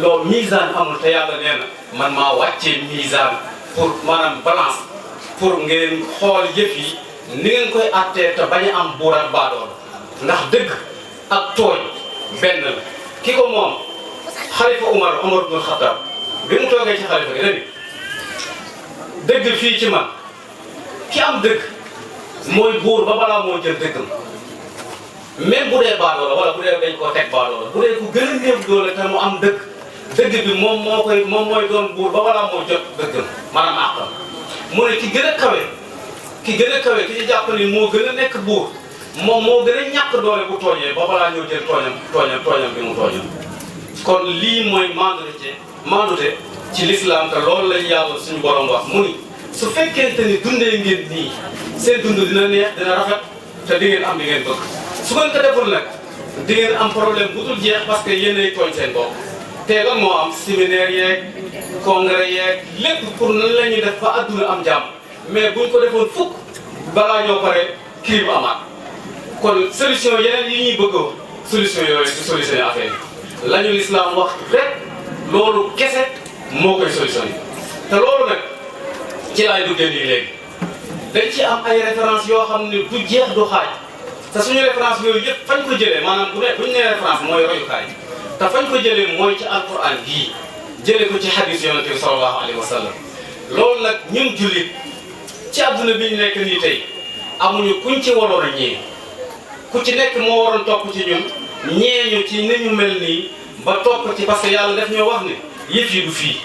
loolu misaan amul te yàlla nee na man maa wàccee misaan pour maanaam balance pour ngeen xool yëf yi ni ngeen koy attee te bañ a am buur ak baadool ndax dëgg ak tooñ benn la ki ko moom xalifa Umar ibn Khattab bi mu toogee ci xalifa gi dañu dëgg fii ci man ki am dëgg mooy buur ba balaa moo jël dëggam même bu dee baadoola wala bu dee dañ koo teg baadoola bu dee ku gën a néew doole te mu am dëgg bi moom mooy doon buur ba balaa moo jot dëggam maanaam àqam mu ne ki gën a kawe ki ci jàpp ni moo gën a nekk buur moom moo gën a ñàkk doole bu tooñee ba balaa ñëw jël tooñam bi mu tooñam kon lii mooy mandute ci l'islam te loolu lañ yàlla suñu borom wax mu ni su fekkente ni dundee ngeen nii seen dund dina neex dina rafet te di ngeen am li ngeen bëgg su ngeen ko deful nag di ngeen am problème bu dul jeex parce que yéenay tooñ seen bopp te lan moo am séminaire yeeg congrès yeeg lépp pour nan la ñuy def ba adduna am jàmm mais buñ ko defoon fukk balaa ñoo pare kii bu amaat kon solution yeneen yi ñuy bëggoo solution yooyu du solutionné affaire yi la ñu l'islam wax rek loolu kese moo koy solutionné te loolu nag ci laay duggee nii léegi dañ ci am ay références yoo xam ne du jeex du xaaj te suñu référence yooyu yëpp fañ ko jëlee maanaam bu ñu nee référence mooy royukaay te fañ ko jëlee mooy ci alquran gii jëlee ko ci hadis yonent bi sallallahu alayhi wa sallam loolu nag ñun jullit ci àdduna bi ñu nekk nii tey amuñu kuñ ci waroon a ñee ku ci nekk moo waroon topp ci ñun ñeeñu ci ni ñu mel nii ba topp ci parce que yàlla def ñoo wax ne yëf yi du fii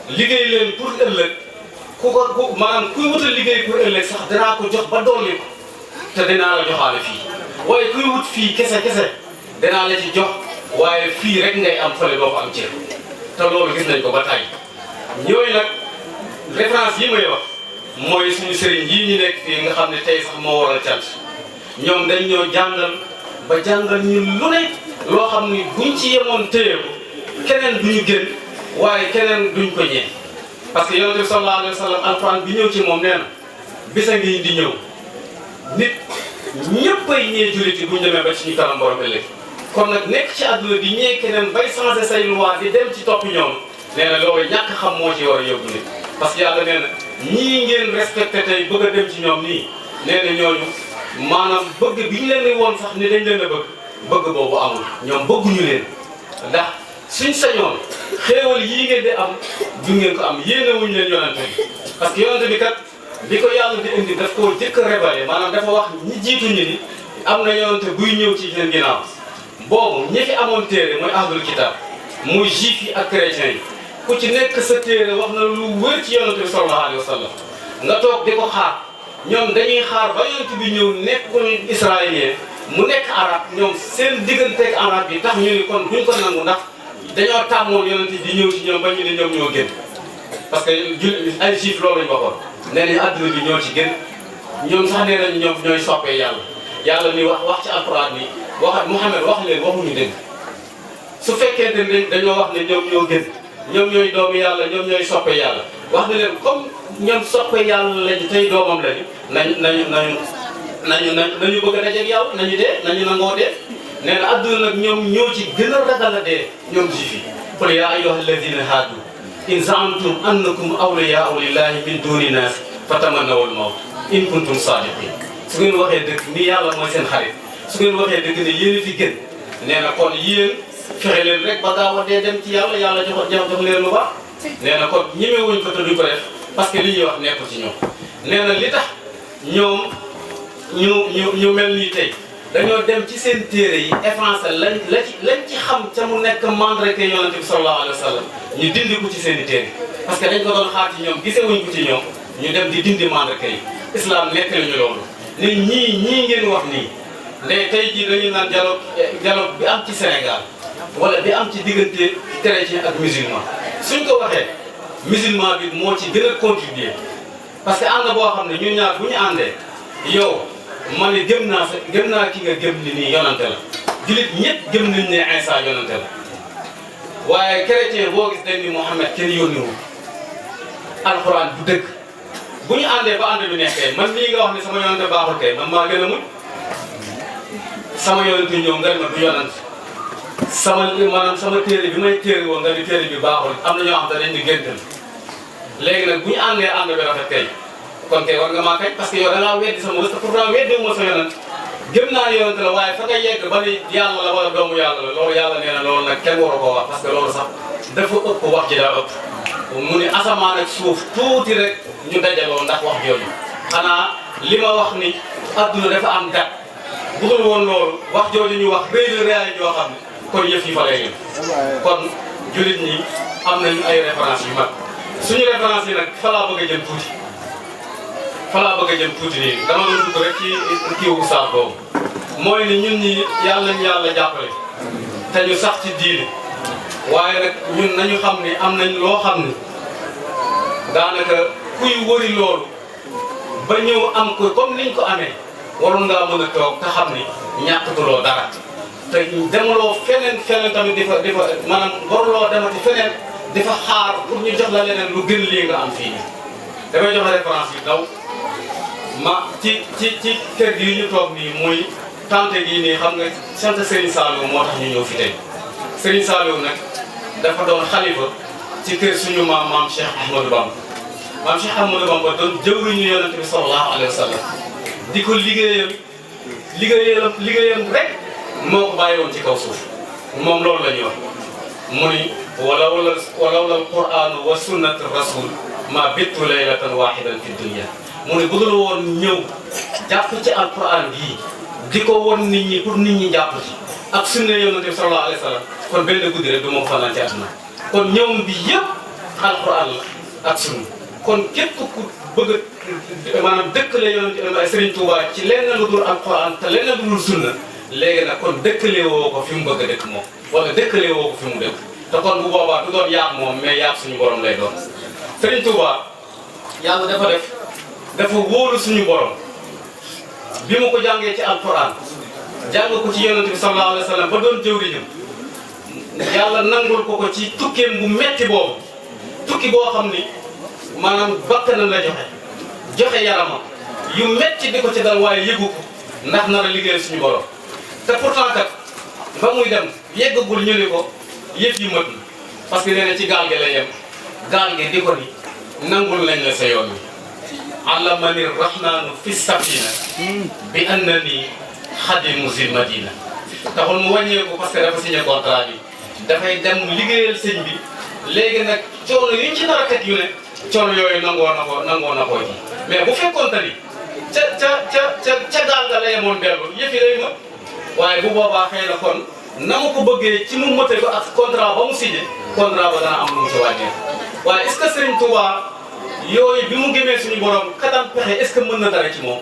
liggéey leen pour ëllëg maanaam kuy wutal liggéey pour ëllëg sax danaa ko jox ba dolli ko te dinaa la joxaale fii waaye kuy wut fii kese danaa la ci jox waaye fii rek ngay am fële doo ko am cër te loolu gis nañ ko ba tàyyi ñooyu nag référence yi may wax mooy suñu sëriñ yii ñu nekk fii nga xam ne tey sax moo waral cant ñoom dañ ñoo jàngal ba jàngal ñu lu ne loo xam ni buñ ci yemoon téye ko keneen duñu gën waaye keneen duñ ko ñee parce que yonent bi sallallahu alayhi wa sallam alquran bi ñëw ci moom nee na bisa ngi di ñëw nit ñëppay ñee jullit yi buñ demee ba suñu kanam borom ëllëg kon nag nekk ci àdduna di ñee keneen bay changé say loi di dem ci topp ñoom nee na loolu ñàkk xam moo ci war a yóbbu nit parce que yàlla nee na ñii ngeen respecté tey bëgg a dem ci ñoom nii nee na ñooñu maanaam bëgg bi ñu leen di woon sax ni dañ leen a bëgg boobu amul ñoom bëgguñu leen ndax suñ sañoon xéewal yii ngeen di am du ngeen ko am yéenewuñ leen yonante bi parce que yonante bi kat bi ko yàlla di indi daf koo jëkk a révélé maanaam dafa wax ñi jiitu ñi ni am na yonante buy ñëw ci seen ginnaaw boobu ñi fi amoon téere mooy ahlul kitab muy juif yi ak chrétiens yi ku ci nekk sa téere wax na lu wër ci yonante bi sallallahu alayhi wa sallam nga toog di ko xaar ñoom dañuy xaar ba yonante bi ñëw nekkul israélien mu nekk arabe ñoom seen digganteeg arabe bi tax ñu ni kon duñ ko nangu ndax dañoo tàmmoon yonante di ñëw ci ñoom ba ñu ne ñoom ñoo gën parce que ay juif loolu lañ waxoon nee nañu àdduna bi ñoo ci gën ñoom sax nee nañ ñoom ñooy soppee yàlla ni wax ci alquran ni wax Muhammad wax leen waxuñu dëgg su fekkente ne dañoo wax ne ñoom ñoo gën ñoom ñooy doomu yàlla ñoom ñooy soppe yàlla wax na leen comme ñoom soppe yàlla lañu tey doomam lañu nañu bëgg a dajeeg yow nañu dee nañu nangoo dee nee na adduna nag ñoom ñoo ci gën a ragal a dee ñoom juif yi qul yaa ayyuha alladina haadu in zaamtum annakum awliyaau lillahi min duni naas fatamannawul mawt in kuntum sadiqin su ngeen waxee dëgg ni yàlla mooy seen xarit su ngeen waxee dëgg ne yéen a fi gën nee na kon yéen fexe leen rek ba gaaw a dee dem ci yàlla jox leen lu baax nee na kon ñemewuñ ko te duñ ko def parce que li ñuy wax nekkul ci ñoom nee na li tax ñoom ñu mel nii tey dañoo dem ci seen téere yi effacé lañ ci xam ca mu nekk mandreke yonente bi sallallahu alayhi wa sallam ñu dindi ko ci seen i téere parce que dañ ko doon xaar ci ñoom gisewuñ ko ci ñoom ñu dem di dindi mandreke yi islam nekk nañu loolu ne ñii ngeen wax nii ne tey jii dañuy naan dialogue bi am ci Sénégal wala bi am ci diggante chrétien ak musulman suñ ko waxee musulman bi moo ci gën a contribuer parce que ànd boo xam ne ñun ñaar bu ñu àndee yow ma ne gëm naa ki nga gëm ni nii yonante la jullit ñëpp gëm nañ ne Isa yonante la waaye chrétien boo gis dañ ni Muhammad kenn yónniwul alxuraan bu dëgg bu ñu àndee ba ànd bi nekkee man mii nga wax ne sama yonante baaxul kay man maa gën a muñ sama yonante ñëw nga ma du yonante sama téere bi may téere woon nga ni téere bi baaxul am na ñoo xam te dañ di géntal léegi nag bu ñu àndee ànd bi rafet kay kon kay war nga maa kañ parce que yow da ngaa weddi sama te pourtant weddi wu ma sa yonent gëm naa ne yonent la waaye fa nga yegg ba ni yàlla la wala doomu yàlla la loolu yàlla nee na loolu nag kenn waru koo wax parce que loolu sax dafa ëpp wax ji daa ëpp mu ni asamaan ak suuf tuuti rek ñu dajaloo ndax wax jooju xanaa li ma wax ni adduna dafa am gat bu dul woon loolu wax jooju ñu wax réy la réyaay yoo xam ne kon yëf yi fa lay yem kon jullit ñi am nañu ay référence yu mag suñu référence yi nag fa laa bëgg a jëm tuuti nii dama doon dugg rek ci kiiwu saaf boobu mooy ni ñun ñi yàlla nañu yàlla jàppale te ñu sax ci diine waaye nag ñun nañu xam ni am nañ loo xam ni daanaka kuy wëri loolu ba ñëw am ko comme niñ ko amee waroon ngaa mën a toog te xam ni ñàkkatuloo dara te demaloo feneen tamit di fa maanaam waruloo demati feneen di fa xaar pour ñu jox la leneen lu gën lii nga am fii damay joxe référence yi daw ma ci kër gi ñu toog nii muy tante gi nii xam nga sant Serigne Saliou moo tax ñu ñëw fi tey Serigne Saliou nag dafa doon xalifa ci kër suñu maam Cheikh Ahmadou Bamba maam Cheikh Ahmadou Bamba doon jëwriñu yonent bi sallallahu alayhi wa sallam di ko liggéeyam rek moo ko bàyyi woon ci kaw suuf moom loolu la ñuy wax mu ni walaw la alquranu wa sunnatu rasul ma bittu laylatan wahidan fi dunya mu ni budul woon ñëw jàpp ci alquran bii di ko won nit ñi pour nit ñi jàpp ci ak sunna yonent bi sallallahu alayhi wa sallam kon benn guddi rek du ma ko fanaan ci àdduna kon ñëwum bi yëpp alquran la ak sunna kon képp ku bëgg maanaam dëkkale yonent Serigne Touba ci lenn lu dul alquran te lenn lu dul sunna léegi nag kon dëkkale woo ko fi mu bëgg a dëkk moom wala dëkkale woo ko fi mu dëkk te kon bu boobaa du doon yaaq moom mais yaaq suñu borom lay doon Serigne Touba yàlla dafa wóolu suñu borom bi mu ko jàngee ci alquran jàng ko ci yonent bi sallallahu alayhi wa sallam ba doon jëwriñam yàlla nangul ko ci tukkeem bu metti boobu tukki boo xam ni maanaam bakkanam la joxe yaramam yu metti di ko ci dal waaye yëgu ko ndax nar a liggéeyal suñu borom te pourtant kat ba muy dem yeggagul ñu ni ko yëf yi mët na parce que nee na ci gaal gi la yem gaal gi di ko ni nangul nañ la sa yoon wi allamani rahmanu fi safina bi annani xadimu zil madina taxul mu wàññeeku parce que dafa signé contrat bi dafay dem liggéeyal sëñ bi léegi nag coono yi ci nar a teg yu ne coono yooyu nangoo na ko ji mais bu fekkoon te ni ca gaal ga la yemoon dellu yëf yi day mën waaye bu boobaa xëy na kon na ma ko bëggee ci mu mëte ko ak contrat ba mu signé contrat ba dana am lu mu ci wàññeeku waaye est-ce que Serigne Touba yooyu bi mu gëmee suñu borom katam pexe est-ce que mën na dara ci moom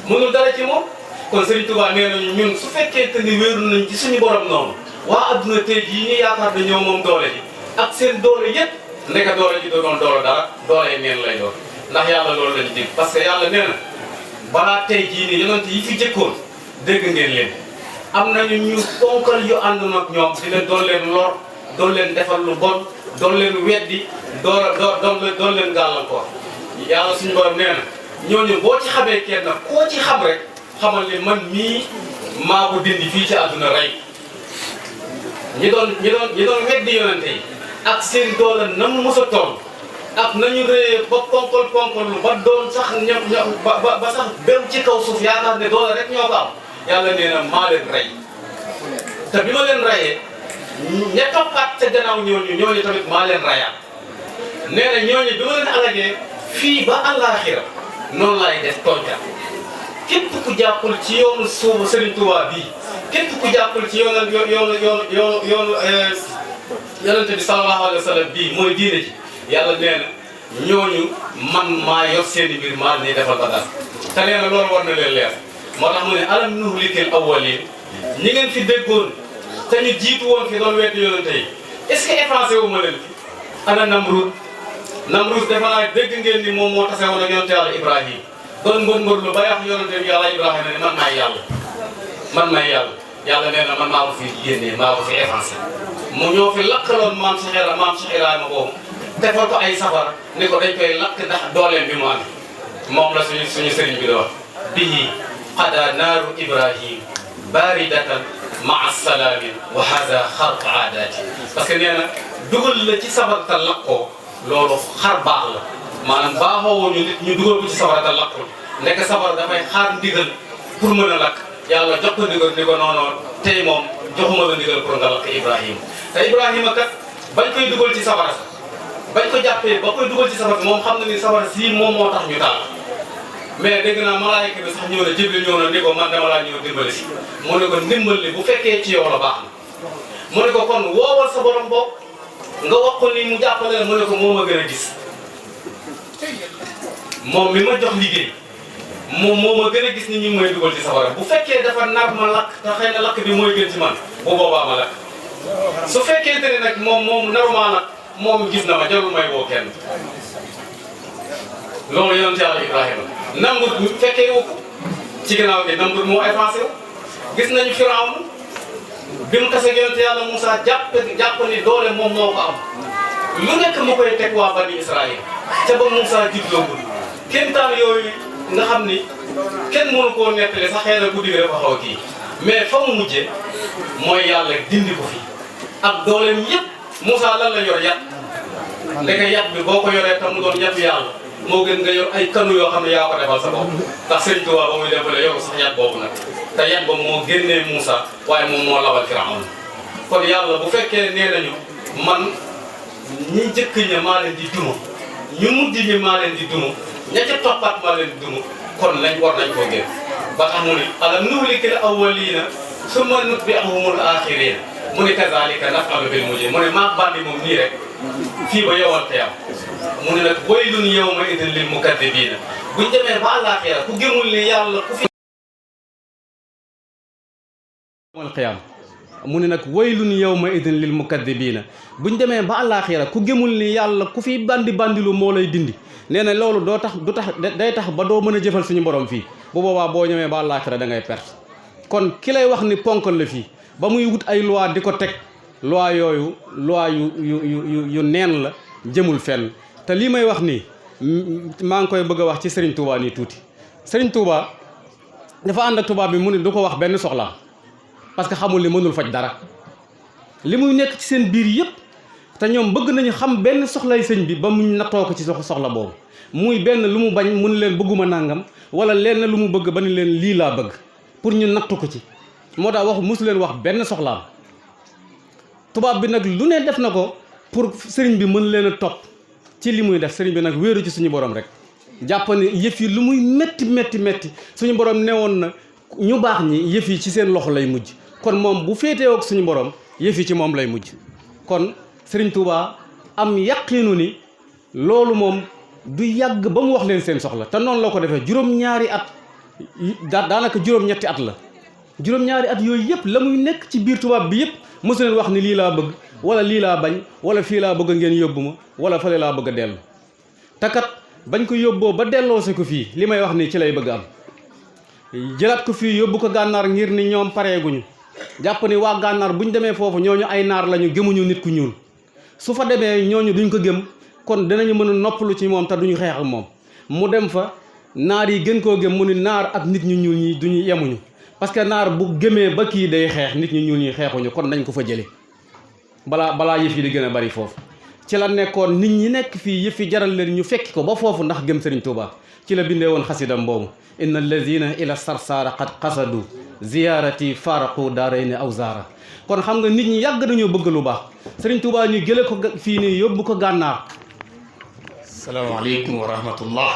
mënul dara ci moom kon Serigne Touba nee nañu ñun su fekkee que ni wéeru nañ ci suñu borom noonu waa adduna tey jii ñu yaakaar ne ñoo moom doole ji ak seen doole yëpp ndeka doole ji doon doole dara doole neen lay doon ndax yàlla loolu lañu dig parce que yàlla nee na balaa tey jii nii yonent yi fi jëkkoon dégg ngeen leen am nañu ñu ponkal yu ànd nag ñoom di leen doon leen lor doon leen defal lu bon doon leen weddi doon leen gàllankoor yàlla suñu borom nee na ñooñu boo ci xamee kenn koo ci xam rek xamal ni man mii maa ko dindi fii ci àdduna rey ñi doon weddi yonente yi ak seen doole na mu mës a toll ak nañu réyee ba ponkal lu ba doon sax ba sax beru ci kaw suuf yaakaar ne doole rek ñoo ko am yàlla nee na maa leen rey te bi ma leen reyee ña toppaat ca gannaaw ñooñu tamit maa leen reyaat nee na ñooñu bi ma leen alagee fii ba àllaaxira noonu laay def tonca képp ku jàppul ci yoonu suufu Serigne Touba bii képp ku jàppul ci yoonu yonente bi sallallahu alayhi wa sallam bii mooy diine ji yàlla nee na ñooñu man maa yor seen i mbir maa ni defal ba dara te nee na loolu war na leen leer moo tax mu ne alam nuhlikil awwalin ñi ngeen fi déggoon te ñu jiitu woon fi doon weddi yonente yi est-ce que effacé wu ma leen fi ana Namrud defe naa dégg ngeen ni moom moo tase woon ak yonente yàlla Ibrahima doon ngóor-ngóorlu ba yàq yonente bi yàlla Ibrahima ne man maay yàlla yàlla nee na man maa ko fi génnee maa ko fi effacé mu ñoo fi lakkaloon maam Cheikh Ibrahima boobu defal ko ay safara ni ko dañ koy lakk ndax dooleem bi mu am moom la suñu sëriñ bi doon bihi qada naaru Ibrahim baridatan maa salaamin wa hada xarq aadaati parce que nee na dugal la ci safara te lakkoo loolu xar baax la maanaam baaxoo ñu nit ñu dugal ko ci safara te lakkul nekk safara dafay xaar ndigal pour mën a lakk yàlla jox ko ndigal ni ko noonu tey moom joxuma la ndigal pour nga lakk Ibrahima te Ibrahima kat bañ koy dugal ci safara bañ ko jàppee ba koy dugal ci safara moom xam na ni safara sii moom moo tax ñu taal mais dégg naa malaayika bi sax ñëw na Jibril ñëw na ni ko man dama laa ñëw dimbali si mu ne ko ndimbal li bu fekkee ci yow la baax na mu ne ko kon woowal sa borom bopp nga wax ko ni mu jàppale la mu ne ko moo ma gën a gis moom mi ma jox liggéey moom moo ma gën a gis ni ñu may dugal ci safara bu fekkee dafa nar ma lakk te xëy na lakk bi mooy gën ci man bu boobaa ma lakk su fekkee ne nag moom narumaa nag moom gis na ma jarul may woo kenn loolu yonent yàlla Ibrahima Namrud bu fekkee wu ko ci ginnaaw gi Namrud moo avancé wu gis nañu Firawna bi mu tase yonent yàlla Moussa jàpp ni doole moom moo ko am lu nekk mu koy teg waa bani Israël ca ba Moussa jubloogul kéemtaan yooyu nga xam ni kenn mënu koo nettali sax xëy na guddi gi dafa xaw a kii mais fa mu mujjee mooy yàlla dindi ko fi ak dooleem yëpp Moussa lan la yor yat ndeke yat bi boo ko yoree tam mu doon yatu yàlla moo gën nga yor ay kanu yoo xam ne yaa ko defal sa bopp ndax Sëriñ Tuubaa ba muy defale yoru sax yat boobu nag te yat boobu moo génnee Moussa waaye moom moo lawal Firawna kon yàlla bu fekkee nee nañu man ñi njëkk ña maa leen di duma ñu mujj ñi maa leen di duma ña ca toppaat maa leen di duma kon lañ war nañ koo génn ba tax mu ni alam nuhlikil awwaliina summa nutbi'uhumul aaxiriina mu ne kazaalika naf'alu bil mujrimiin mu ne maa bandi moom nii rek fii ba yowal teyam mu ne nag waylun yawma idin lil mukaddibiina buñ demee ba àllaaxira ku gëmul ni yàlla ku fi yawmal qiyaam mu ne nag waylun yawma idin lil mukaddibiina buñ demee ba àllaaxira ku gëmul ni yàlla ku fi bandilu moo lay dindi nee na loolu du tax day tax ba doo mën a jëfal suñu borom fii bu boobaa boo ñëwee ba àllaaxira da ngay perte kon ki lay wax ni ponkal la fii ba muy wut ay loi di ko teg loi yooyu loi yu neen la jëmul fenn te lii may wax nii maa ngi koy bëgg a wax ci Serigne Touba nii tuuti Serigne Touba dafa ànd ak tubaab bi mu ne du ko wax benn soxla parce que xamul ni mënul faj dara li muy nekk ci seen biir yëpp te ñoom bëgg nañu xam benn soxlay sëñ bi ba mu nattoo ko ci soxla boobu muy benn lu mu bañ mu ne leen bëgguma nàngam wala leen lu mu bëgg ba ne leen lii laa bëgg pour ñu nattu ko ci moo tax wax mosu leen wax benn soxlaam tubaab bi nag lu ne def na ko pour sëriñ bi mën leen a topp ci li muy def sëriñ bi nag wéeru ci suñu borom rek jàpp ne yëf yi lu muy métti suñu borom newoon na ñu baax ñi yëf yi ci seen loxo lay mujj kon moom bu féetewoo ak suñu borom yëf yi ci moom lay mujj kon Sëriñ Touba am yaqinu ni loolu moom du yàgg ba mu wax leen seen soxla te noonu la ko defee juróom-ñaari at daanaka juróom-ñetti at la juróom-ñaari at yooyu yëpp la muy nekk ci biir tubaab bi yëpp mosu leen wax ni lii laa bëgg wala lii laa bañ wala fii laa bëgg ngeen yóbbu ma wala fële laa bëgg a dellu te kat bañ ko yóbboo ba delloose ko fii li may wax nii ci lay bëgg am jëlaat ko fii yóbbu ko gànnaar ngir ni ñoom pareeguñu jàpp ni waa gànnaar buñ demee foofu ñooñu ay naar lañu gëmuñu nit ku ñuul su fa demee ñooñu duñ ko gëm kon dinañu mën a noppalu ci moom te duñu xeex ak moom mu dem fa naar yi gën koo gëm mu ni naar ak nit ñu ñuul ñi duñu yemuñu parce que naar bu gëmee ba kii day xeex nit ñu ñuul ñi xeexuñu kon nañ ko fa jële balaa yëf yi di gën a bari foofu ci la nekkoon nit ñi nekk fii yëf yi jaral leen ñu fekki ko ba foofu ndax gëm Serigne Touba ci la bindee woon xasidam boobu inna allazina ila sarsara qad qasadu ziyarati faraqu daarayni aw zaara kon xam nga nit ñi yàgg nañoo bëgg lu baax Serigne Touba ñu jële ko fii nii yóbbu ko gànnaar. salaamaaleykum wa rahmatullah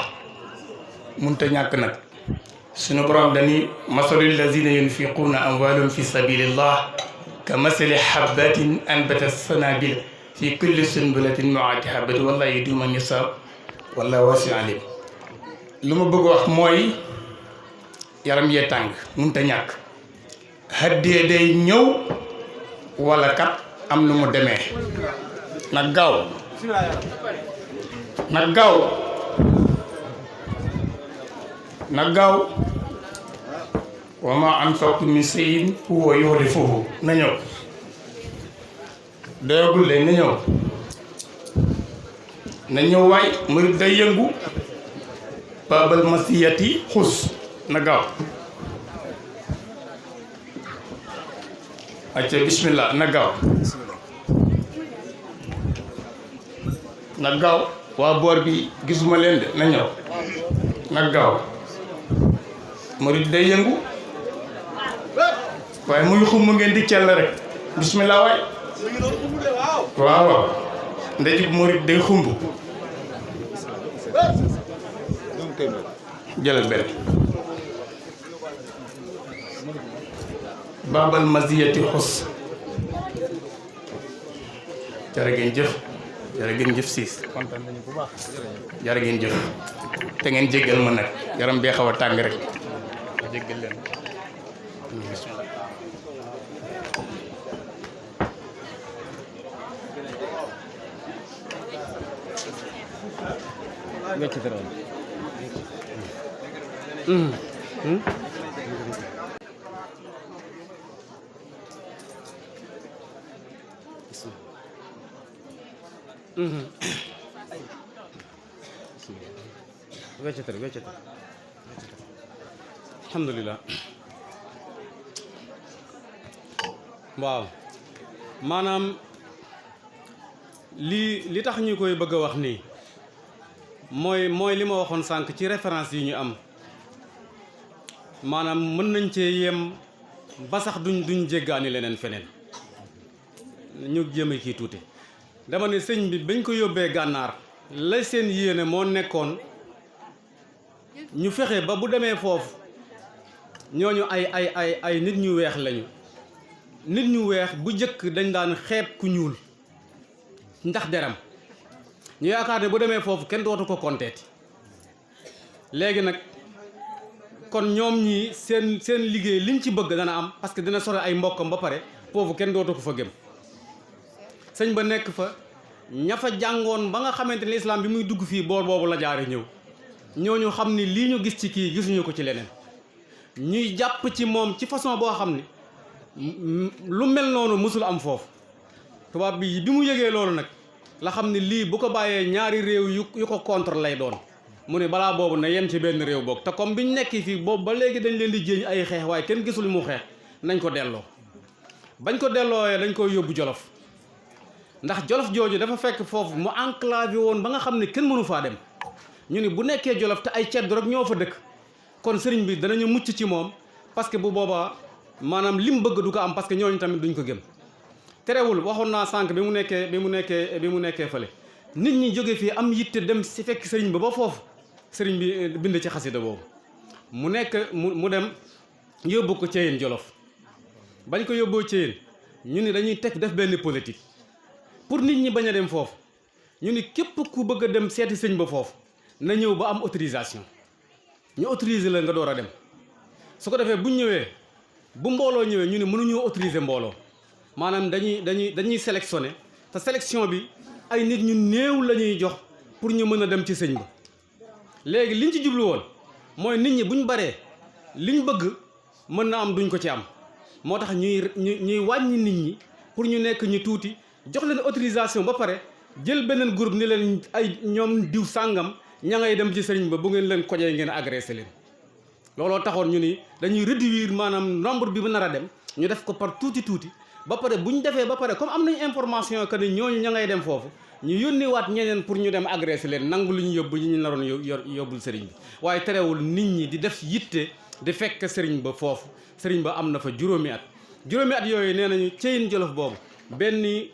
munta ñàkk nag suñu borom dañi masalul lazina yunfiquuna amwaalahum fi sabilillah ka masali habbatin anbatat sanabil fi kulli sunbulatin mi'ati habbatin wallahi yudii'u man yashaa wallahu waasi'un aliim lu ma bëgg wax mooy yaram yee tàng munta ñàkk haddee day ñëw wala kat am nu mu demee nag gaaw nag gaaw wa ma anfaqtum min shay'in huwa yukhlifuhu na ñëw doyagul de na ñëw waay murid day yëngu babal masiyati xus na gaaw acca bismillah na gaaw na gaaw waa boor bi gisuma leen de na ñëw na gaaw murid day yëngu waaye muy xumb ngeen di cell rek bismillah waay waaw ndajib murid day xumb jëlal benn baabal maziyati xus jërë ngeen jëf siis kontaan nañu bu baax jërë ngeen jëf te ngeen jéggal ma nag yaram bee xaw a tàng rek jéggal leen bismillah weccatal alhamdulilah waaw maanaam li tax ñu koy bëgg a wax nii mooy li ma waxoon sànq ci référence yi ñu am maanaam mën nañ cee yem ba sax duñ jéggaani leneen feneen ñu jéem kii tuuti dama ne sëñ bi bañ ko yóbbee gànnaar la seen yéene moo nekkoon ñu fexe ba bu demee foofu ñooñu ay nit ñu weex lañu nit ñu weex bu jëkk dañ daan xeeb ku ñuul ndax deram ñu yaakaar ne bu demee foofu kenn dootu ko konteeti léegi nag kon ñoom ñii seen liggéey liñ ci bëgg dana am parce que dina sore ay mbokkam ba pare foofu kenn dootu ko fa gëm sëñ ba nekk fa ña fa jàngoon ba nga xamante ni islam bi muy dugg fii boor boobu la jaare ñëw ñooñu xam ni lii ñu gis ci kii gisuñu ko ci leneen ñuy jàpp ci moom ci façon boo xam ni lu mel noonu mësul am foofu tubaab bi mu yëgee loolu nag la xam ni lii bu ko bàyyee ñaari réew yu ko contre lay doon mu ne balaa boobu na yem ci benn réew boog te comme biñ nekk fii boobu ba léegi dañ leen di jéeñ ay xeex waaye kenn gisul mu xeex nañ ko delloo bañ ko dellooyee dañ koy yóbbu Jolof ndax Jolof jooju dafa fekk foofu mu enclavé woon ba nga xam ne kenn mënu faa dem ñu ni bu nekkee Jolof te ay ceddo rek ñoo fa dëkk kon sëriñ bi danañu mucc ci moom parce que bu boobaa maanaam lim bëgg du ko am parce que ñooñu tamit duñ ko gëm terewul waxoon naa sànq bi mu nekkee fële nit ñi jóge fii am yitte dem si fekk sëriñ ba foofu sëriñ bi bind ci xasida boobu mu nekk mu dem yóbbu ko Ceyeen Jolof bañ ko yóbboo Ceyeen ñu ni dañuy def benn politique pour nit ñi bañ a dem foofu ñu ni képp ku bëgg a dem seeti sëñ ba foofu na ñëw ba am autorisation ñu autoriser la nga door a dem su ko defee buñ ñëwee bu mbooloo ñëwee ñu ne mënuñoo autoriser mbooloo maanaam dañuy sélectionné te sélection bi ay nit ñu néew la ñuy jox pour ñu mën a dem ci sëñ ba léegi liñ ci jublu woon mooy nit ñi buñ baree liñ bëgg mën na am duñ ko ci am moo tax ñuy wàññi nit ñi pour ñu nekk ñu tuuti jox leen autorisation ba pare jël beneen groupe ni leen ay ñoom diw sàngam ña ngay dem ci sëriñ ba bu ngeen leen kojee ngeen agressé leen looloo taxoon ñu ni dañuy réduire maanaam nombre bi bu nar a dem ñu def ko par tuuti ba pare bu ñu defee ba pare comme am nañ information que ni ñooñu ña ngay dem foofu ñu yónniwaat ñeneen pour ñu dem agressé leen nangu lu ñu yóbbu ñu naroon yóbbul sëriñ bi waaye terewul nit ñi di def yitte di fekk sëriñ ba foofu sëriñ ba am na fa juróomi at yooyu nee nañu Ceyeen Jolof boobu benn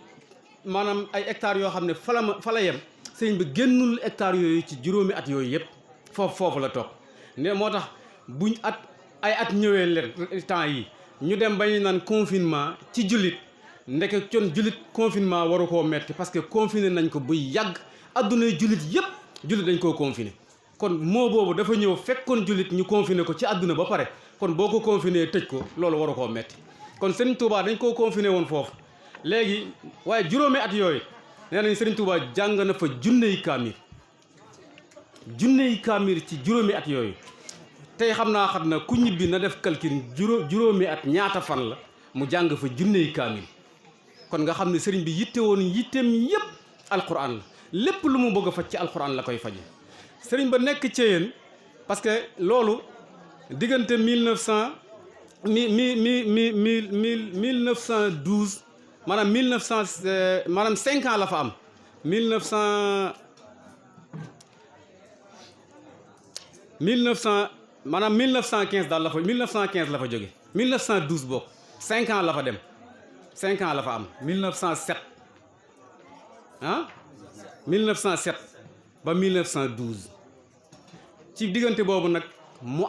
maanaam ay hectares yoo xam ne fa la yem sëriñ bi génnul hectares yooyu ci juróomi at yooyu yëpp foofu la toog ne moo tax buñ ay at ñëwee leen temps yi ñu dem ba ñu naan confinement ci jullit ndeke con jullit confinement waru koo metti parce que confiné nañ ko buy yàgg addunay jullit yëpp jullit dañ koo confiné kon moo boobu dafa ñëw fekkoon jullit ñu confiné ko ci adduna ba pare kon boo ko confiné tëj ko loolu waru koo metti kon Serigne Touba dañ koo confiné woon foofu léegi waaye juróomi at yooyu nee nañ Serigne Touba jàng na fa junney kaamir ci juróomi at yooyu tey xam na ku ñibbi na def calcul juróomi at ñaata fan la mu jàng fa junney kaamil kon nga xam ne sëriñ bi yitte woon yitteem yëpp alquran la lépp lu mu bëgg a faj ci alquran la koy faje sëriñ ba nekk Ceyeen parce que loolu diggante 1900 1912 maanaam 1900 maanaam 5 ans la fa am 1900 maanaam 1915 daal la fa 1915 la fa jóge 1912 bokk 5 ans la fa dem 5 ans la fa am 1907 ah 1907 ba 1912 ci diggante boobu nag mu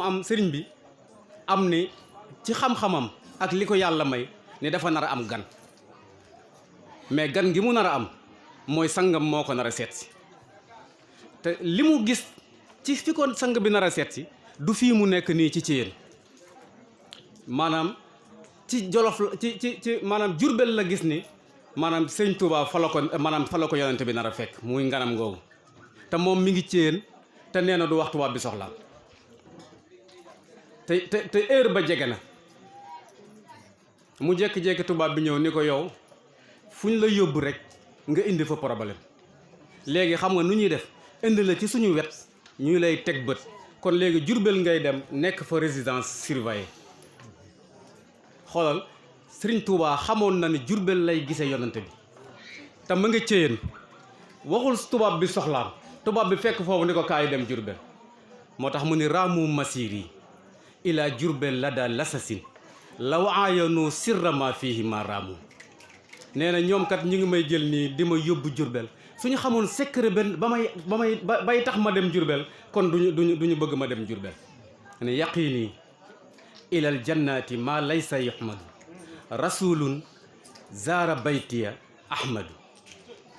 am sëriñ bi am ni ci xam-xamam ak li ko yàlla may ne dafa nar a am gan mais gan gi mu nar a am mooy sangam moo ko nar a seet si te li mu gis ci fi ko sang bi nar a seet si du fii mu nekk nii ci yéen maanaam ci Jolof ci maanaam Jurbel la gis ni maanaam sëñ Touba fa la ko yonente bi nar a fekk muy nganam googu te moom mi ngi ci yéen te nee na du wax tubaab bi soxla te heure ba jege na mu jékki-jékki tubaab bi ñëw ni ko yow fu ñu la yóbbu rek nga indi fa problème léegi xam nga nu ñuy def indi la ci suñu wet ñuy lay teg bët kon léegi Jurbel ngay dem nekk fa résidence surveillée xoolal Sëriñ Tuubaa xamoon na ni Jurbel lay gisee yonante bi te ma nga céyeen waxul tubaab bi soxlaam tubaab bi fekk foofu ni ko kaay dem Jurbel moo tax mu ni raamu masir yi ila Jurbel la daal lasasin law aayanu sirrama fihi ma raamu nee na ñoom kat ñu ngi may jël nii di ma yóbbu Jurbel suñu xamoon secret benn bay tax ma dem Jurbel kon duñu bëgg ma dem Jurbel ne yaqini ilal jannati ma laysa yuhmadu rasulun zaara baytiya ahmadu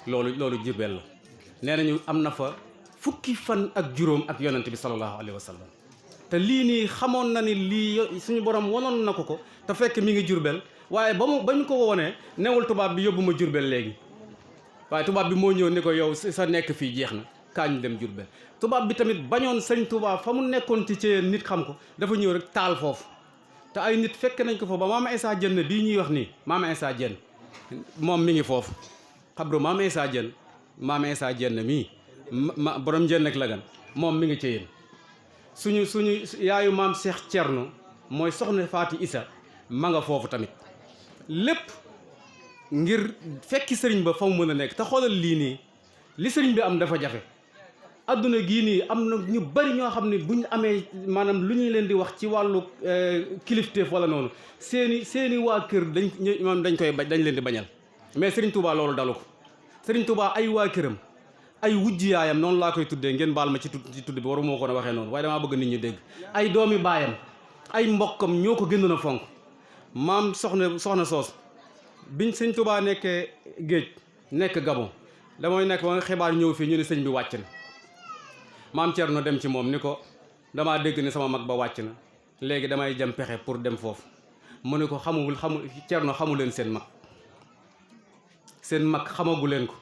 loolu Jurbel la nee nañu am na fa fukki fan ak juróom ak yonante bi sallallahu alayhi wa sallam te lii nii xamoon na ni lii suñu borom wonoon na ko te fekk mi ngi Jurbel waaye bañ ko wonee newul tubaab bi yóbbu ma Jurbel léegi waaye tubaab bi moo ñëw ni ko yow sa nekk fii jeex na kaañ dem Jurbel tubaab bi tamit bañoon sëñ Tuubaa fa mu nekkoon ci nit xam ko dafa ñëw rek taal foofu te ay nit fekk nañ ko foofu ba Maam Issa Diène bii ñuy wax nii Maam Issa Diène moom mi ngi foofu xabru Maam Issa Diène mii borom Diène ak Lagan moom mi ngi ci yéen suñu yaayu maam Cheikh Thierno mooy soxna Faati Issa ma nga foofu tamit lépp ngir fekki sëriñ ba fa mu mën a nekk te xoolal lii nii li sëriñ bi am dafa jafe adduna gii nii am na ñu bari ñoo xam ne buñ amee maanaam lu ñuy leen di wax ci wàllu kilifteef wala noonu seeni waa kër dañ koy bañ dañ leen di bañal mais sëriñ Touba loolu dalu ko sëriñ Touba ay waa këram ay wujj yaayam noonu laa koy tuddee ngeen baal ma ci tudd bi waru moo ko waxee noonu waaye damaa bëgg nit ñi dégg ay doomi baayam ay mbokkam ñoo ko gënoon a fonk maam soxna soos biñ sëñ Touba nekkee géej nekk Gabon damay nekk ba nga xibaar ñëw fii ñu ne sëñ bi wàcc na maam Thierno dem ci moom ni ko damaa dégg ne sama mag ba wàcc na léegi damay jëm pexe pour dem foofu mu ne ko xamul Thierno xamu leen seen mag xamagu leen ko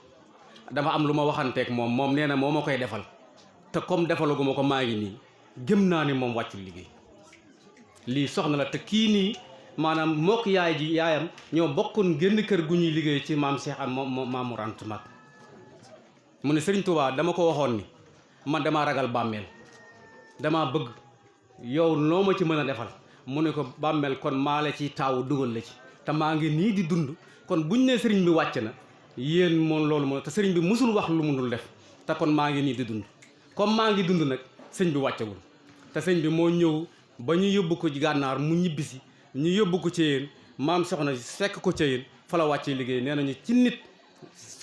dafa am lu ma waxanteeg moom nee na moo ma koy defal te comme defalagu ma ko maa ngi nii gëm naa ni moom wàccul liggéey lii soxna la te kii nii maanaam mook yaayam ñoo bokkoon génn kër gu ñuy liggéey ci maam Cheikh am maamu rant mag mu ne Serigne Touba dama ko waxoon ni man damaa ragal bàmmeel damaa bëgg yow noo ma ci mën a defal mu ne ko bàmmeel kon maa la ci taawu dugal la ci te maa ngi nii di dund kon buñ ne sëriñ bi wàcc na yéen moom loolu moo te sëriñ bi musul wax lu mu dul def te kon maa ngi nii di dund comme maa ngi dund nag sëñ bi wàccagul te sëñ bi moo ñëw ba ñu yóbbu ko gànnaar mu ñibbisi ñu yóbbu ko ci yéen maam soxna fekk ko ci yéen fa la wàccee liggéey nee nañu ci nit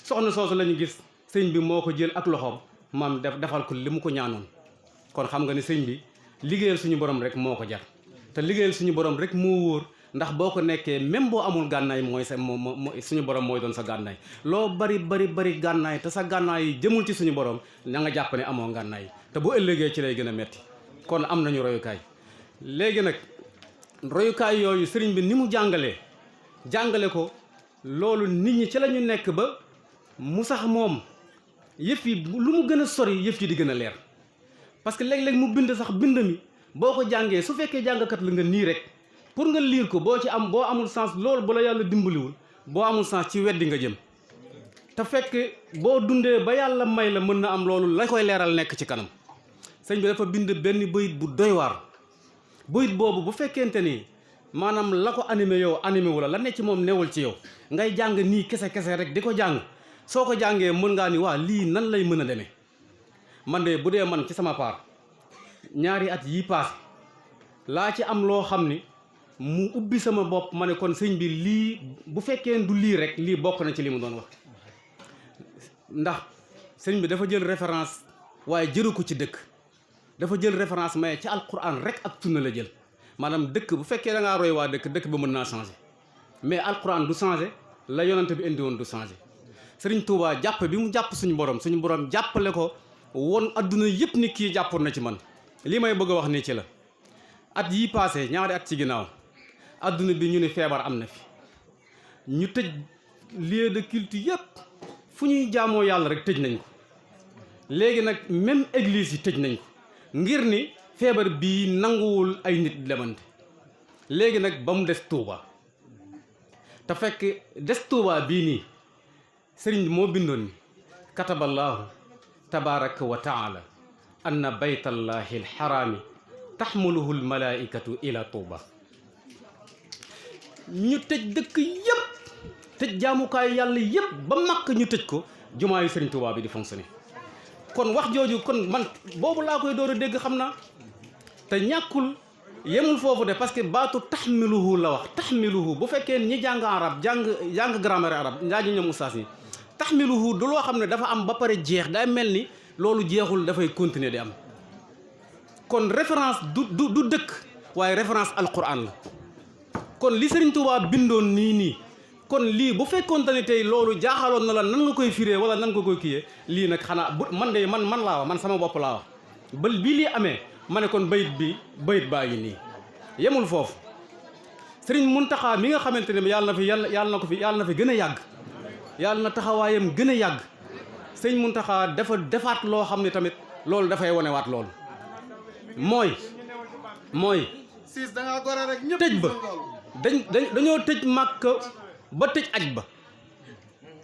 soxna soosu la ñu gis sëñ bi moo ko jël ak loxoom maam defal ko li mu ko ñaanoon kon xam nga ni sëñ bi liggéeyal suñu borom rek moo ko jar te liggéeyal suñu borom rek moo wóor ndax boo ko nekkee même boo amul gànnaay mooy sa suñu borom mooy doon sa gànnaay loo bari gànnaay te sa gànnaay yi jëmul ci suñu borom na nga jàpp ne amoo gànnaay te bu ëllëgee ci lay gën a metti kon am nañu royukaay léegi nag royukaay yooyu sëriñ bi ni mu jàngale ko loolu nit ñi ci la ñu nekk ba mu sax moom yëf yi lu mu gën a sori yëf yi di gën a leer parce que léeg-léeg mu bind sax bind mi boo ko jàngee su fekkee jàngkat la nga nii rek pour nga liir ko boo amul sens loolu bu la yàlla dimbaliwul boo amul sens ci weddi nga jëm te fekk boo dundee ba yàlla may la mën na am loolu la koy leeral nekk ci kanam sëñ bi dafa bind benn bayit bu doy waar bayit boobu bu fekkente ni maanaam la ko animé yow animé wu la ne ci moom newul ci yow ngay jàng nii kese rek di ko jàng soo ko jàngee mën ngaa ni waa lii nan lay mën a demee man de bu dee man ci sama part ñaari at yii paase laa ci am loo xam ni mu ubbi sama bopp ma ne kon sëñ bi lii bu fekkee du lii rek lii bokk na ci li mu doon wax ndax sëñ bi dafa jël référence waaye jëru ko ci dëkk dafa jël référence mais ci alquran rek ak sunna la jël maanaam dëkk bu fekkee da ngaa roy waa dëkk ba mën naa changé mais alquran du changé la yonante bi indi woon du changé sëriñ Touba jàpp bi mu jàpp suñu borom jàppale ko won adduna yëpp ni kii jàppoon na ci man lii may bëgg a wax nii ci la at yii passé ñaari at ci ginnaaw adduna bi ñu ne feebar am na fi ñu tëj lieu de culte yëpp fu ñuy jaamoo yàlla rek tëj nañ ko léegi nag même église yi tëj nañ ko ngir ni feebar bii nanguwul ay nit demante léegi nag ba mu des Touba te fekk des Touba bii nii sëriñ bi moo bindoon ni kataballaahu tabaraka wa taala anna baytallahi alxaraami taxmuluhu almalaikatu ila Touba ñu tëj dëkk yëpp tëj jaamukaay yàlla yëpp ba Makka ñu tëj ko jumaa yu sëriñ Touba bi di fonctionné kon wax jooju kon man boobu laa koy door a dégg xam naa te ñàkkul yemul foofu de parce que baatu taxmiluhu la wax taxmiluhu bu fekkee ñi jàng arab jàng grammaire arab njaaji ñoom ustaas yi taxmiluhu du loo xam ne dafa am ba pare jeex day mel ni loolu jeexul dafay continuer di am kon référence du dëkk waaye référence alquran la kon li Serigne Touba bindoon nii kon lii bu fekkoonte ne tey loolu jaaxaloon na la nan nga koy firee wala nan nga koy kiyee lii nag xanaa man de man laa wax man sama bopp laa wax ba bii lii amee ma ne kon bayit baa ngi nii yemul foofu Serigne Mountakha mi nga xamante ne yàlla na fi gën a yàgg yàlla na taxawaayam gën a yàgg Serigne Mountakha dafa defaat loo xam ne tamit loolu dafay wonewaat loolu mooy siis da ngaa gore rek ñëpp tëj ba dañoo tëj Makka ba tëj aj ba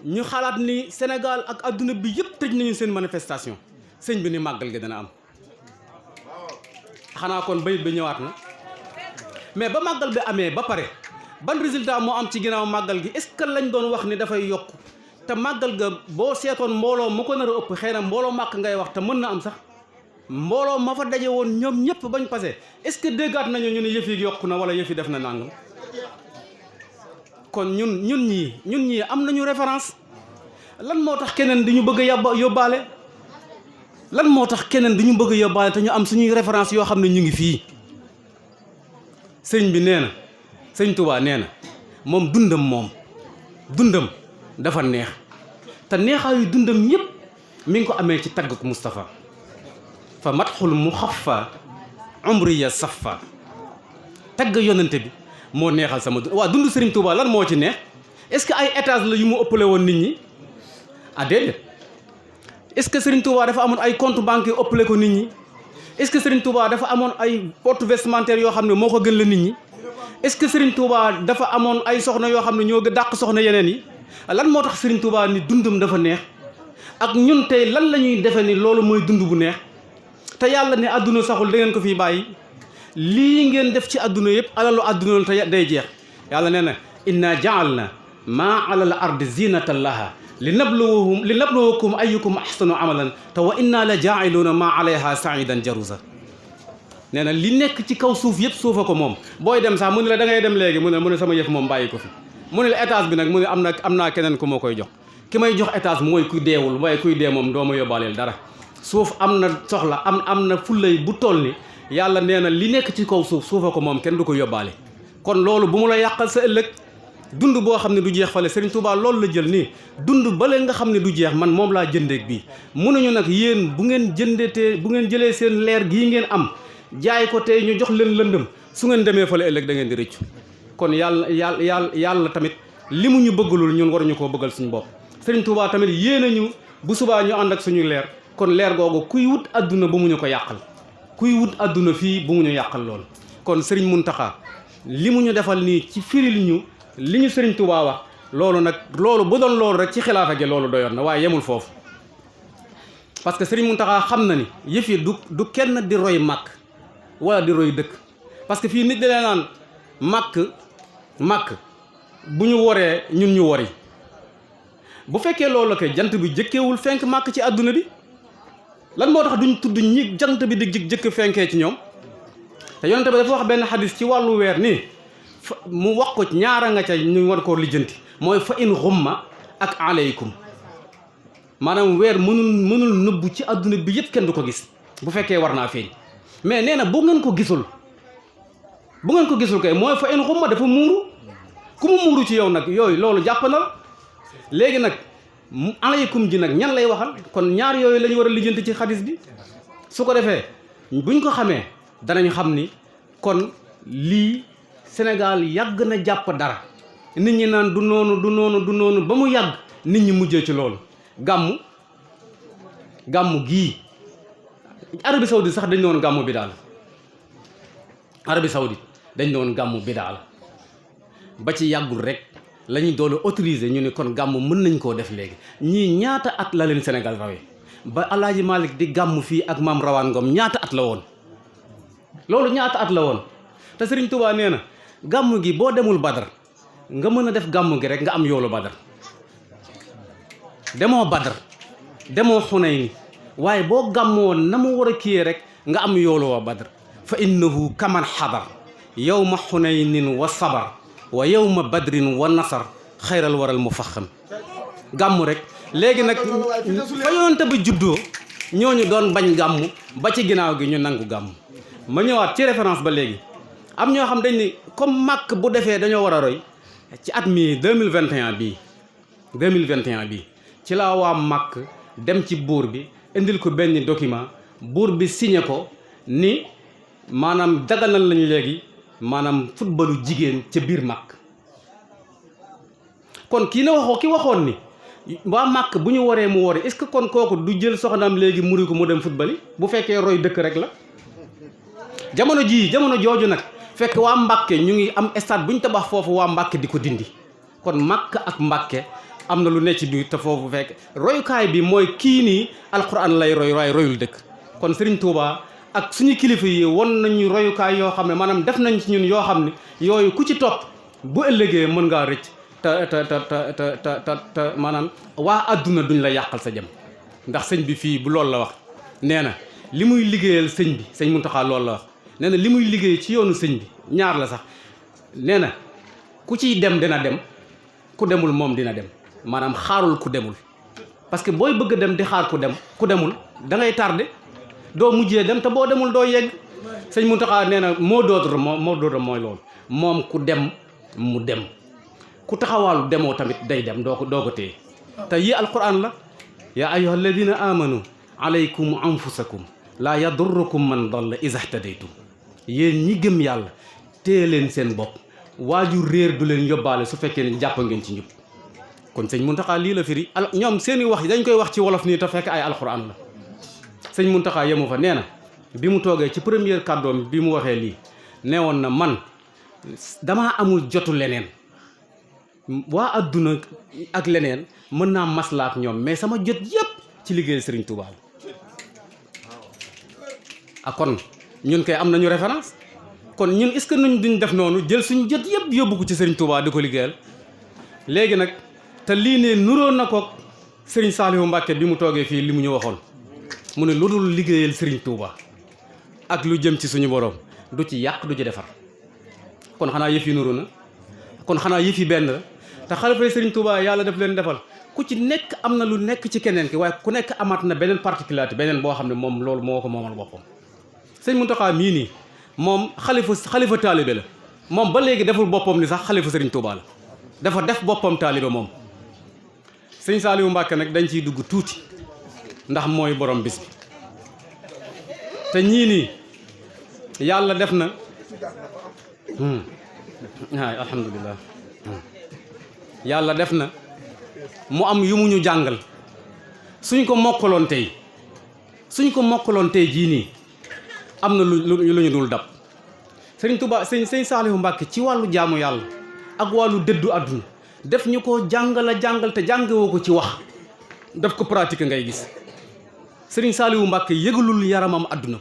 ñu xalaat ni Sénégal ak adduna bi yëpp tëj nañu seen manifestation sëñ bi ni màggal gi dana am xanaa kon bayit bi ñëwaat na mais ba màggal bi amee ba pare ban résultat moo am ci ginnaaw màggal gi est-ce que lañ doon wax ni dafay yokk te màggal ga boo seetoon mbooloo mu ko nar a ëpp xëy na mbooloo màkk ngay wax te mën na am sax mbooloo ma fa daje woon ñoom ñëpp bañ passé est-ce que déggaat nañu ñu ne yëf yi yokku na wala yëf yi def na nangam kon ñun ñii am nañu référence lan moo tax keneen dañu bëgg a yóbbaale lan moo tax keneen dañu bëgg a yóbbaale te ñu am suñuy référence yoo xam ne ñu ngi fii sëñ bi nee na sëñ Touba nee na moom dundam dafa neex te neexaayu dundam yëpp mi ngi ko amee ci tagg ko Moustapha fa matxul mu xafa umriya safa tagg yonante bi moo neexal sama dund waa dund Serigne Touba lan moo ci neex est-ce que ay étage la yu mu ëppale woon nit ñi déedéet est-ce que Serigne Touba dafa amoon ay compte bancaire ëppale ko nit ñi est-ce que Serigne Touba dafa amoon ay porte vestimentaire yoo xam ne moo ko gën la nit ñi est-ce que Serigne Touba dafa amoon ay soxna yoo xam ne ñoo dàq soxna yeneen yi lan moo tax Serigne Touba ni dundam dafa neex ak ñun tey lan la ñuy defe ni loolu mooy dund bu neex te yàlla ne àdduna saxul da ngeen ko fiy bàyyi lii ngeen def ci àdduna yëpp alalu àdduna la te day jeex yàlla nee na inna ja'alna maa ala al ardi zinatan laha linabluwakum ayyukum ahsanu amalan te wa inna la jaa'iluuna maa alayha sa'idan jaruza nee na li nekk ci kaw suuf yëpp suufa ko moom booy dem sax mu ne la da ngay dem léegi mu ne sama yëf moom bàyyi ko fi mu ne la étage bi nag mu ne am naa keneen ku moo koy jox ki may jox étage mooy kuy deewul waaye kuy dee moom doo ma yóbbaaleel dara suuf am na soxla am na fullay bu toll ni yàlla nee na li nekk ci kaw suufa ko moom kenn du ko yóbbaale kon loolu bu mu la yàqal sa ëllëg dund boo xam ne du jeex fale Serigne Touba loolu la jël nii dund bale nga xam ne du jeex man moom laa jëndeeg bii mënuñu nag yéen bu ngeen jëlee seen leer gii ngeen am jaay ko tey ñu jox leen lëndëm su ngeen demee fale ëllëg da ngeen di rëccu kon yàlla tamit li mu ñu bëggalul ñun waruñu koo bëggal suñu bopp Serigne Touba tamit yéen a ñu bu subaa ñu ànd ak suñu leer kon leer googu kuy wut adduna bu mu ñu ko yàqal kuy wut adduna fii bu mu ñu yàqal lool kon Serigne Mountakha li mu ñu defal nii ci firil ñu li ñu Serigne Touba wax loolu bu doon loolu rek ci xilaafa gi loolu doyoon na waaye yemul foofu parce que Serigne Mountakha xam na ni yëf yi du kenn di roy màkk wala di roy dëkk parce que fii nit da leen naan màkk bu ñu woree ñun ñu wori bu fekkee loolu la koy jant bi jëkkeewul fenk màkk ci àdduna bi lan moo tax duñ tudd ñi jant bi di jëkk fenkee ci ñoom te yonente bi dafa wax benn xadis ci wàllu weer nii mu wax ko ñaara nga ca ñu war koo lijjanti mooy fa in xumma ak aleykum maanaam weer mënul nëbbu ci àdduna bi yëpp kenn du ko gis bu fekkee war naa feeñ mais nee na bu ngeen ko gisul kay mooy fa in xumma dafa muuru ku mu muuru ci yow nag yooyu loolu jàpp na la léegi nag aleykum ji nag ñan lay waxal kon ñaar yooyu la ñu war a lijjanti ci xadis bi su ko defee buñ ko xamee danañ xam ni kon lii Sénégal yàgg na jàpp dara nit ñi naan du noonu ba mu yàgg nit ñi mujjee ci loolu gàmmu gii Arabie Saoudite sax dañ ne woon gàmmu bi daal Arabie Saoudite dañ ne woon gàmmu bi daal ba ci yàggul rek la ñuy doole autorisé ñu ne kon gàmmu mën nañ koo def léegi ñii ñaata at la leen Sénégal rawee ba Alaaji Malick di gàmmu fii ak maam Rawaan Ngom ñaata at la woon loolu ñaata at la woon te Serigne Touba nee na gàmmu gi boo demul Badar nga mën a def gàmmu gi rek nga am yoolu Badar demoo Badar demoo Xunayn waaye boo gàmmoo na mu war a kiyee rek nga am yoolu wa Badar fa innahu kaman xadar yawma Xunaynin wa sabar wa yawma badrin wa nasar xayral waral mu faxam gàmmu rek léegi nag fa yonte ba juddoo ñooñu doon bañ gàmmu ba ci ginnaaw gi ñu nangu gàmmu ma ñëwaat ci référence ba léegi am ñoo xam dañ ni comme màkk bu defee dañoo war a roy ci at mi 2021 bii ci la waa màkk dem ci buur bi indil ko benn document buur bi signé ko ni maanaam daganal lañu léegi maanaam footballu jigéen ca biir màkk kon ki waxoon ni waa màkk bu ñu waree mu wari est-ce que kon kooku du jël soxnaam léegi muri ko mu dem football yi bu fekkee roy dëkk rek la jamono jooju nag fekk waa Mbàkke ñu ngi am stade bu ñu tabax foofu waa Mbàkke di ko dindi kon Makka ak Mbàkke am na lu ne ci biir te foofu fekk royukaay bi mooy kii nii alquran lay roy waaye royul dëkk kon Serigne Touba ak suñu kilifa yi won nañu royukaay yoo xam ne maanaam def nañ ci ñun yoo xam ne yooyu ku ci topp bu ëllëgee mën ngaa rëcc te maanaam waa adduna duñ la yàqal sa jëm ndax sëñ bi fii bu loolu la wax nee na li muy liggéeyal sëñ bi sëñ Muntaxa loolu la wax nee na li muy liggéey ci yoonu sëñ bi ñaar la sax nee na ku ciy dem dina dem ku demul moom dina dem maanaam xaarul ku demul parce que booy bëgg dem di xaar ku demul da ngay tardé doo mujjee dem te boo demul doo yegg sëñ Muntaxa nee na moo d'ordre mooy loolu moom ku dem mu dem ku taxawaalu demoo tamit day dem doo ko téye te yi alquran la yaa ayyuha alladina amanu alaykum anfusakum laa yadurrukum man dalla iza htadaytum yéen ñi gëm yàlla téye leen seen bopp waaju réer du leen yóbbaale su fekkee ne jàpp ngeen ci njub kon sëñ Muntaxa lii la firi ñoom seeni wax dañ koy wax ci wolof nii te fekk ay alquran la sëñ Muntaxa yemu fa nee na bi mu toogee ci première kàddoom bi mu waxee lii nee woon na man damaa amul jotu leneen waa adduna ak leneen mën naa maslaak ñoom mais sama jot yëpp ci liggéeyal Serigne Touba ak kon ñun kay am nañu référence kon ñun est-ce que nuñ duñ def noonu jël suñu jot yëpp yóbbu ko ci Serigne Touba di ko liggéeyal léegi nag te lii ne nuróo na ko Serigne Saliou Mbacke bi mu toogee fii li mu ñu waxoon mu ne lu dul liggéeyal Serigne Touba ak lu jëm ci suñu borom du ci yàq du ci defar kon xanaa yëf yi nuru na kon xanaa yëf yi benn la te xalifay Serigne Touba yàlla daf leen defal ku ci nekk am na lu nekk ci keneen ki waaye ku nekk amaat na beneen particularité beneen boo xam ne moom loolu moo ko moomal boppam sëñ Muntaxa mii nii moom xalifa taalibe la moom ba léegi deful boppam ni sax xalifa Serigne Touba la dafa def boppam taalibe moom sëñ Saliou Mbacke nag dañ ciy dugg tuuti ndax mooy borom bis bi te ñii nii yàlla def na waay alhamdulilah yàlla def na mu am yu mu ñu jàngal suñ ko mokkaloon tey jii nii am na lu ñu dul dab Sëriñ Tuubaa sëñ Saalihu Mbàkke ci wàllu jaamu yàlla ak wàllu dëddu àdduna def ñu ko jàngal te jàngewoo ko ci wax daf ko pratique ngay gis Sëriñ Saalihu Mbàkke yëgalul yaramam àdduna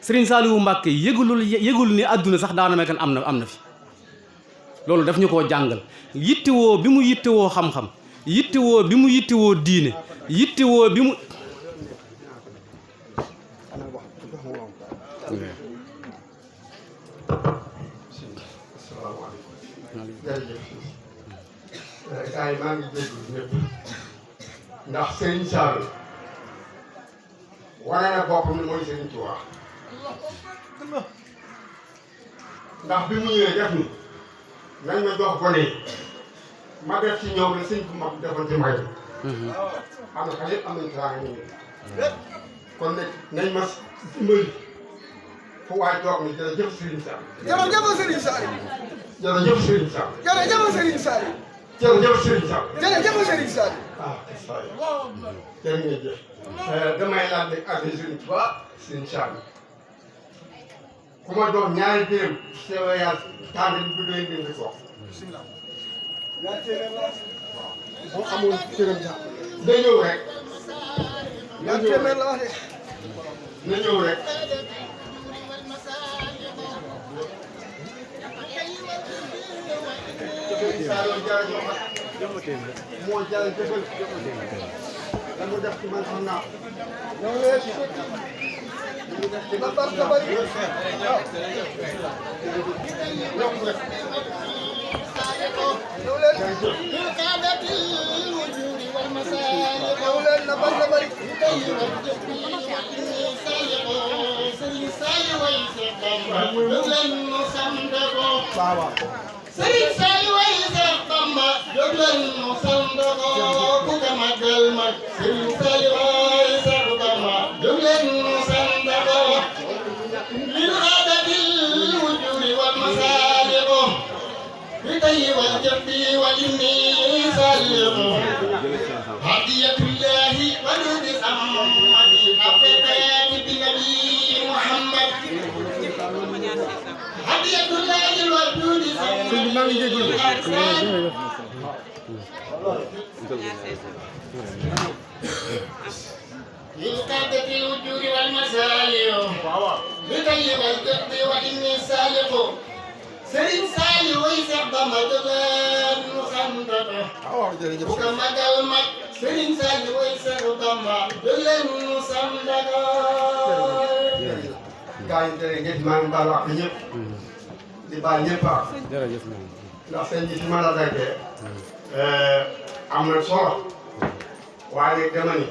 Sëriñ Saaliwu Mbàkke yëgul ni àdduna sax daana mekkan am na fi loolu daf ñu koo jàngal yittewoo bi mu yittewoo xam-xam yittewoo bi mu yittewoo diine yittewoo bi mu jërëjëf gars yi maa ngi déglu ñëpp ndax Serigne Saliou wane na boppam ni mooy Serigne Touba ndax bi mu ñëwee def ni nañ ma jox gone yi ma def ci ñoom la sëñ bu mag defoon ci mbay xam nga xale yëpp am nañ teraanga ñu kon nag nañ ma dimbali fu waay toog ni jërëjëf Serigne Saliou jërëjëf Serigne Saliou jërëjëf Serigne Saliou jërëjëf Serigne Saliou jërëjëf Serigne Saliou jërëjëf Serigne Saliou jërë ngeen jëf damay laaj rek ak Serigne Touba Serigne Saliou ku ma doon ñaari dërëm sewa yàlla tànn bi doy ngeen di wax boo amoon dërëm sax na ñëw rek na ñëw rek Saliou jërëjëf moo jërëjëfal la mu def ci man xam naa ñëw leen ñu def ci man baax na bari ñëw rek ñëw leen na baax na bari Serigne Saliou way Seex Bamba jóg leen mu sant ko ku ko magal mag Serigne Saliou way Seex Bamba jóg leen mu sant ko lil xaadatil wujudi wal masaaliqu bi tayyi wal jabbi wal inni saliqu hadiyatullahi wa nudi amadi aqiqati bi nabi Muhammad hadiyatullahi wa nudi maa ngi jégalu للقادة الوجود والمساليو بطيب الجد وإني سالق سرين سالي ويسع ضمدلان مخندقه وكما قلمك سرين سالي ويسع ضمدلان مخندقه gaa yi jërë ngeen maa ngi baal wax ñëpp di baal ñëpp ak jërëjëf ndax seen ji fi ma la daggee am na solo waaye nag dama ni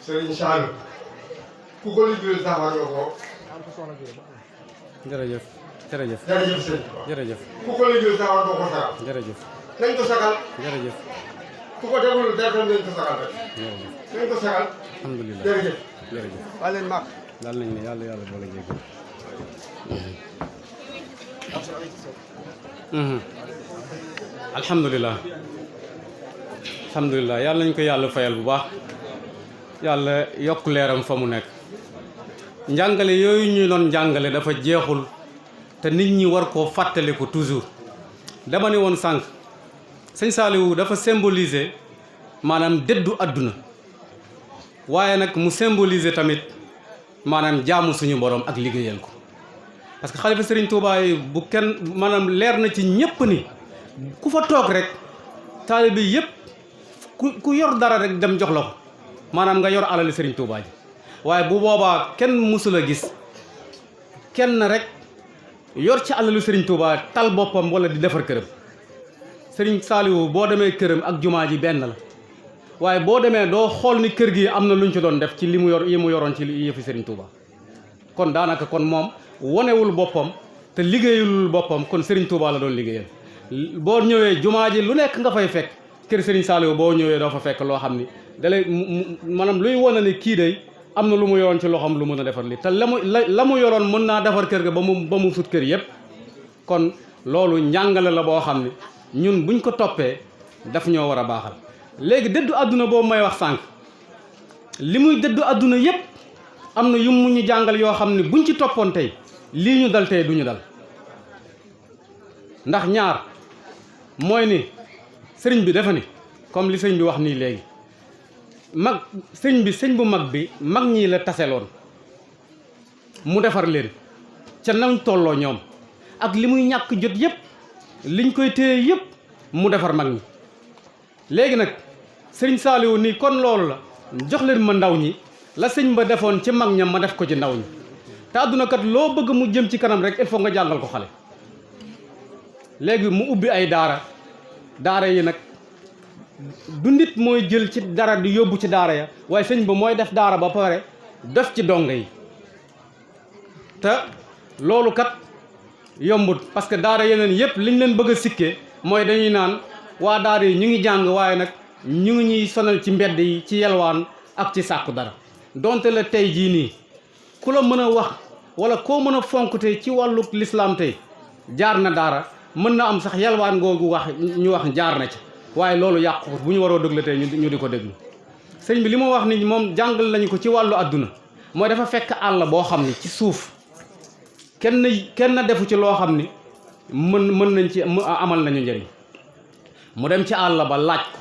Serigne Saliou ku ko liggéeyal sax war nga ko jërëjëf jërëjëf jërëjëf Serigne Touba jërëjëf ku ko liggéeyal sax war nga ko sagal jërëjëf nañ ko sagal jërëjëf ku ko deful dara nañ ko sagal rek nañ ko sagal alhamdulilah jërëjëf jërëjëf waa leen mag daal nañ ne yàlla boole jéggal alhamdulilah alhamdulilah yàlla nañ ko yàlla fayal bu baax yàlla yokk leeram fa mu nekk njàngale yooyu ñuy doon njàngale dafa jeexul te nit ñi war koo fàttaliku toujours dama ne woon sànq sëñ Saliou dafa symboliser maanaam dëddu àdduna waaye nag mu symboliser tamit maanaam jaamu suñu borom ak liggéeyal ko parce que xalifa Serigne Touba yi bu kenn maanaam leer na ci ñépp ni ku fa toog rek taalibe yépp ku yor dara rek dem jox la ko maanaam nga yor alali Serigne Touba ji waaye bu boobaa kenn mësul a gis kenn rek yor ci alalu Serigne Touba tal boppam wala di defar këram Serigne Saliou boo demee këram ak jumaa ji benn la waaye boo demee doo xool ni kër gi am na lu ñu ci doon def ci li mu yor yi mu yoroon ci yëfi Serigne Touba kon daanaka kon moom wonewul boppam te liggéeyul boppam kon Serigne Touba la doon liggéeyal boo ñëwee jumaa ji lu nekk nga fay fekk kër Serigne Saliou boo ñëwee doo fa fekk loo xam ni dalay maanaam luy wane ni kii day am na lu mu yoroon ci loxoom lu mën a defar li te la mu yoroon mën naa defar kër ga ba mu sut kër yëpp kon loolu njàngale la boo xam ne ñun buñ ko toppee daf ñoo war a baaxal léegi dëddu àdduna boobu may wax sànq li muy dëddu àdduna yëpp am na yu mu ñu jàngal yoo xam ne buñ ci toppoon tey lii ñu dal tey du ñu dal ndax ñaar mooy ni sëriñ bi dafa ni comme li sëriñ bi wax nii léegi sëñ bu mag bi mag ñii la taseloon mu defar leen ca nañ tolloo ñoom ak li muy ñàkk jot yëpp liñ koy téye yëpp mu defar mag ñi. léegi nag sëriñ Saliou nii kon loolu la jox leen ma ndaw ñi la sëñ ba defoon ci mag ña ma def ko ci ndaw ñi te àdduna kat loo bëgg mu jëm ci kanam rek il faut nga jàngal ko xale. léegi mu ubbi ay daara yi nag du nit mooy jël ci dara di yóbbu ci daara ya waaye sëñ ba mooy def daara ba pare def ci dongo yi te loolu kat yombut parce que daara yeneen yëpp liñ leen bëgg a sikkee mooy dañuy naan waa daara yi ñu ngi jàng waaye nag ñu ngi ñuy sonal ci mbedd yi ci yelwaan ak ci sàkku dara donte la tey jii nii ku la mën a wax wala koo mën a fonk tey ci wàllu lislaam tey jaar na daara mën na am sax yelwaan googu wax ñu wax jaar na ci waaye loolu yàqu bu ñu waroo déglu tey ñu di ko déglu sëñ bi li ma wax ni moom jàngal nañu ko ci wàllu àdduna mooy dafa fekk àll boo xam ni ci suuf kenn defu ci loo xam ni mën nañ ci amal nañu njëriñ mu dem ci àll ba laaj ko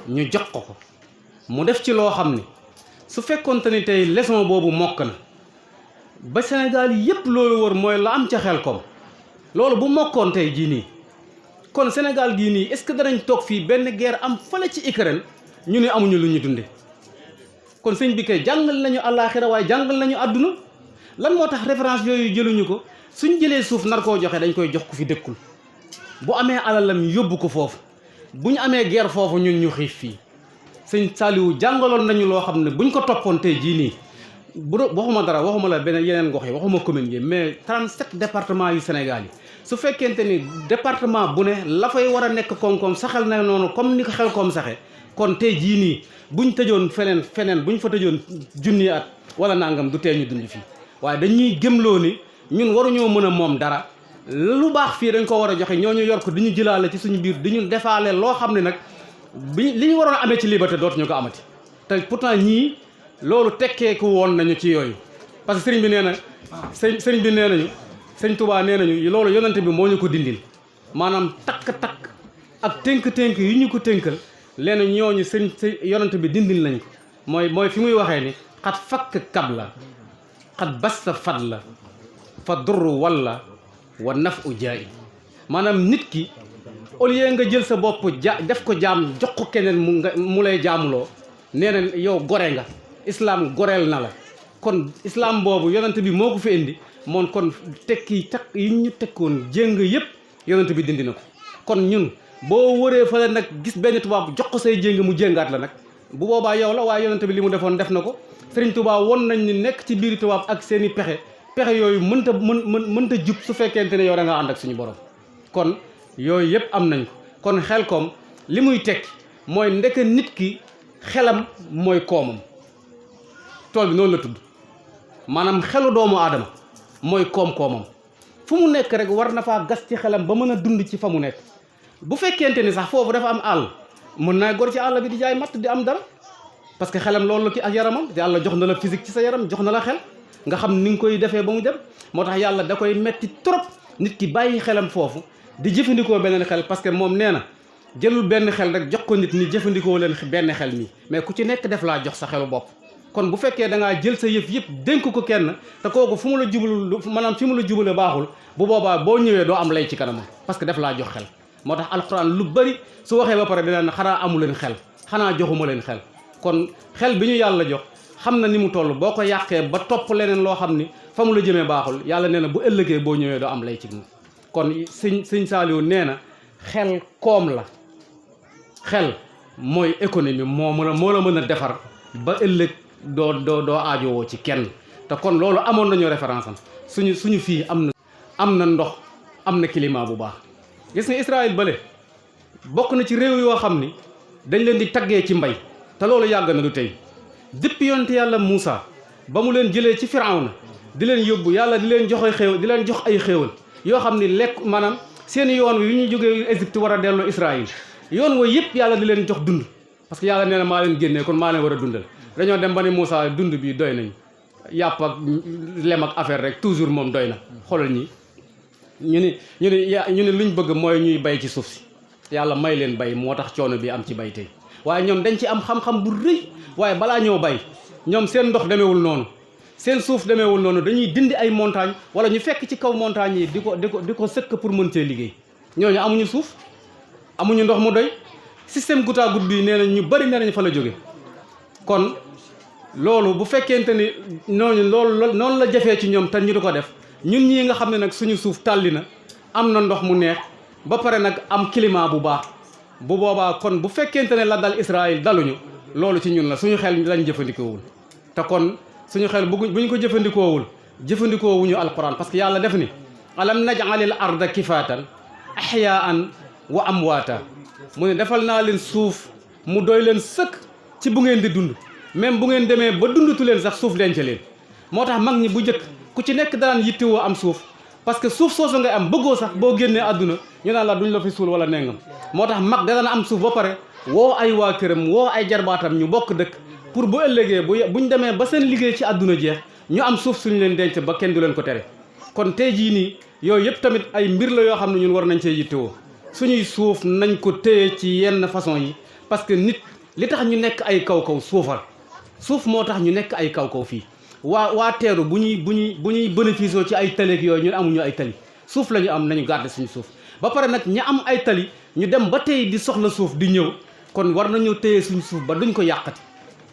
ñu jox ko mu def ci loo xam ni su fekkoonte ni tey leçon boobu mokk na ba Sénégal yépp loolu wër mooy la am ca Xelkom loolu bu mokkoon tey jii nii kon Sénégal gii nii est-ce que danañ toog fii benn guerre am fële ci Ukraine ñu ne amuñu lu ñu dunde kon sëñ bi kay jàngal nañu àllaaxira waaye jàngal nañu àdduna lan moo tax référence yooyu jëluñu ko suñ jëlee suuf nar koo joxe dañ koy jox ku fi dëkkul bu amee alalam yóbbu ko foofu bu ñu amee guerre foofu ñun ñu xiif fii sëñ Saliou jàngaloon nañu loo xam ne buñ ko toppoon tey jii nii waxuma dara waxuma la beneen yeneen gox yi waxuma commune yi mais 37 départements yu Sénégal yi su fekkente ni département bu ne la fay war a nekk koom-koom saxal na noonu comme ni ko Xelkom saxe kon tey jii nii buñ tëjoon feneen buñ fa tëjoon junni at wala nangam du tee ñu dund fii waaye dañuy gëmloo ni ñun waruñoo mën a moom dara lu baax fii dañ ko war a joxe ñooñu yor ko di ñu jëlaale ci suñu biir di ñu defaale loo xam ne nag li ñu waroon a amee ci liberté dootuñu ko amati te pourtant ñii loolu tekkeeku woon nañu ci yooyu parce que sëriñ bi nee na sëriñ bi nee nañu sëriñ Touba nee nañu loolu yonante bi moo ñu ko dindil maanaam takk-takk ak tënk-tënk yu ñu ko tënkal leen ñooñu sëriñ yonante bi dindil nañ ko mooy fi muy waxee ni xat fakk kab la xat basta fad la fa durru walla wa naf u jaay maanaam nit ki au lieu nga jël sa bopp def ko jaam jox ko keneen mu lay jaamuloo nee na yow gore nga islam goreel na la kon islam boobu yonent bi moo ko fi indi moom kon tekki takk yi ñu tekkoon jéng yëpp yonent bi dindi na ko kon ñun boo wëree fa la nag gis benn tubaab jox ko say jéng mu jéngaat la nag bu boobaa yow la waaye yonent bi li mu defoon def na ko Sëriñ Tuubaa won nañ ni nekk ci biir tubaab ak seen i pexe yooyu mënta jub su fekkente ne yow da nga ànd ak suñu borom kon yooyu yëpp am nañ ko kon Xelkom li muy tekki mooy ndeke nit ki xelam mooy koomam tool bi noonu la tudd maanaam xelu doomu aadama mooy koom-koomam fu mu nekk rek war na faa gas ci xelam ba mën a dund ci fa mu nekk bu fekkente ni sax foofu dafa am àll mën naa gor ci àll bi di jaay matt di am dara parce que xelam loolu la ki ak yaramam te yàlla jox na la physique ci sa yaram jox na la xel nga xam ni nga koy defee ba mu dem moo tax yàlla da koy metti trop nit ki bàyyi xelam foofu di jëfandikoo beneen xel parce que moom nee na jëlul benn xel rek jox ko nit ñi jëfandikoo leen benn xel mi mais ku ci nekk def laa jox sa xelu bopp kon bu fekkee da ngaa jël sa yëf yëpp dénk ko kenn te kooku fu mu la jublu maanaam fi mu la jubale baaxul bu boobaa boo ñëwee doo am lay ci kanamam parce que def laa jox xel moo tax alxuraan lu bari su waxee ba pare dina ne xanaa amu leen xel xanaa joxuma leen xel kon xel bi ñu yàlla jox xam na ni mu toll boo ko yàqee ba topp leneen loo xam ni fa mu la jëmee baaxul yàlla nee na bu ëllëgee boo ñëwee doo am lay ci moom kon sëñ Saliou nee na xel koom la xel mooy économie moo la mën a defar ba ëllëg doo aajowoo ci kenn te kon loolu amoon nañu référence am suñu fii am na ndox am na climat bu baax gis nga Israël bële bokk na ci réew yoo xam ni dañ leen di taggee ci mbay te loolu yàgg na du tey depuis yonte yàlla Moussa ba mu leen jëlee ci Firawna di leen yóbbu yàlla di leen jox ay xéewal yoo xam ni lekk maanaam seen yoon wi yu ñu jógee Égypte war a delloo Israël yoon wooyu yëpp yàlla di leen jox dund parce que yàlla nee na maa leen génnee kon maa leen war a dundal dañoo dem ba ne Moussa dund bi doy nañ yàpp ak lem ak affaire rek toujours moom doy na xoolal ñi ñu ne luñ bëgg mooy ñuy bay ci suuf si yàlla may leen bay moo tax coono bi am ci bay tey waaye ñoom dañ ci am xam-xam bu rëy waaye balaa ñoo bay ñoom seen ndox demewul noonu seen suuf demeewul noonu dañuy dindi ay montagne wala ñu fekk ci kaw montagne yi di ko sëkk pour mën cee liggéey ñooñu amuñu suuf amuñu ndox mu doy système goutte à goutte bi nee nañ ñu bari nee nañ fa la jóge kon loolu bu fekkente ni noonu la jafee ci ñoom te ñu di ko def ñun ñii nga xam ne nag suñu suuf tàlli na am na ndox mu neex ba pare nag am climat bu baax bu boobaa kon bu fekkente ne la dal Israël daluñu loolu ci ñun la suñu xel lañ jëfandikoowul te kon suñu xel bu ñu ko jëfandikoowuñu alquran parce que yàlla def ni alam naj'alil arda kifaatan ahyaan wa amwaata mu ne defal naa leen suuf mu doy leen sëkk ci bu ngeen di dund même bu ngeen demee ba dundatu leen sax suuf denc leen moo tax mag ñi bu njëkk ku ci nekk daan yittewoo am suuf parce que suuf soosu ngay am bëggoo sax boo génnee àdduna ñu naan la duñ la fi suul wala nengam moo tax mag da daan am suuf ba pare woo ay waa këram woo ay jarbaatam ñu bokk dëkk pour bu ëllëgee buñ demee ba seen liggéey ci àdduna jeex ñu am suuf suñu leen denc ba kenn du leen ko tere kon tey jii nii yooyu yëpp tamit ay mbir la yoo xam ne ñun war nañ cee yittewoo suñuy suuf nañ ko téye ci yenn façon yi parce que nit li tax ñu nekk ay kaw-kaw suuf moo tax ñu nekk ay kaw-kaw fii waa teeru bu ñuy bénéfice ci ay tali ak yooyu ñun amuñu ay tali suuf la ñu am nañu garder suñu suuf ba pare nag ña am ay tali ñu dem ba tey di soxla suuf di ñëw kon war nañu téye suñu suuf ba duñ ko yàqati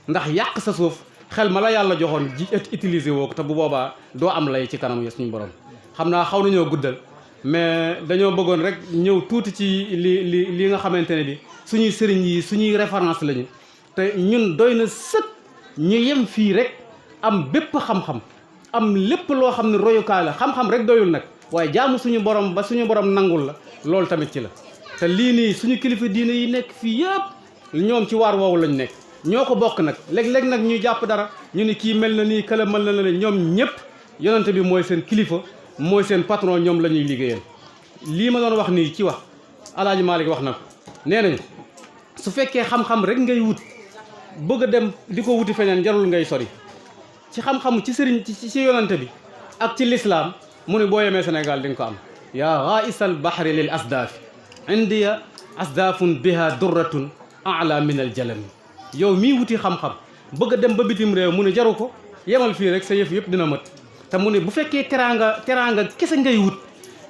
ndax yàq sa suuf xel ma la yàlla joxoon ji utiliser woo ko te bu boobaa doo am lay ci kanam ya suñu borom xam naa xaw nañoo guddal mais dañoo bëggoon rek ñëw tuuti ci li nga xamante ne bi suñuy sëriñ yi suñuy référence lañu te ñun doy na sëkk ñu yem fii rek am bépp xam-xam am lépp loo xam ne royukaay la xam-xam rek doyul nag waaye jaamu suñu borom ba suñu borom nangul la loolu tamit ci la te lii nii suñu kilifa diine yi nekk fii yëpp ñoom ci waar woowu lañ nekk ñoo ko bokk nag léeg-léeg nag ñuy jàpp dara ñu ni kii mel na nii kële mel na la ñoom ñëpp yonente bi mooy seen kilifa mooy seen patron ñoom la ñuy liggéeyal lii ma doon wax nii ci wax Alaaji Malick wax na ko nee nañu su fekkee xam-xam rek ngay wut bëgg a dem di ko wuti feneen jarul ngay sori ci xam-xam ci sëriñ ci yonante bi ak ci lislaam mu ne boo yemee Sénégal di nga ko am yaa ghaisal bahri lil asdaafi indiya asdaafun biha durratun ala min al jalami yow mii wuti xam-xam bëgg a dem ba bitim réew mu ne jaru ko yemal fii rek sa yëf yëpp dina mët te mu ne bu fekkee teraanga kese ngay wut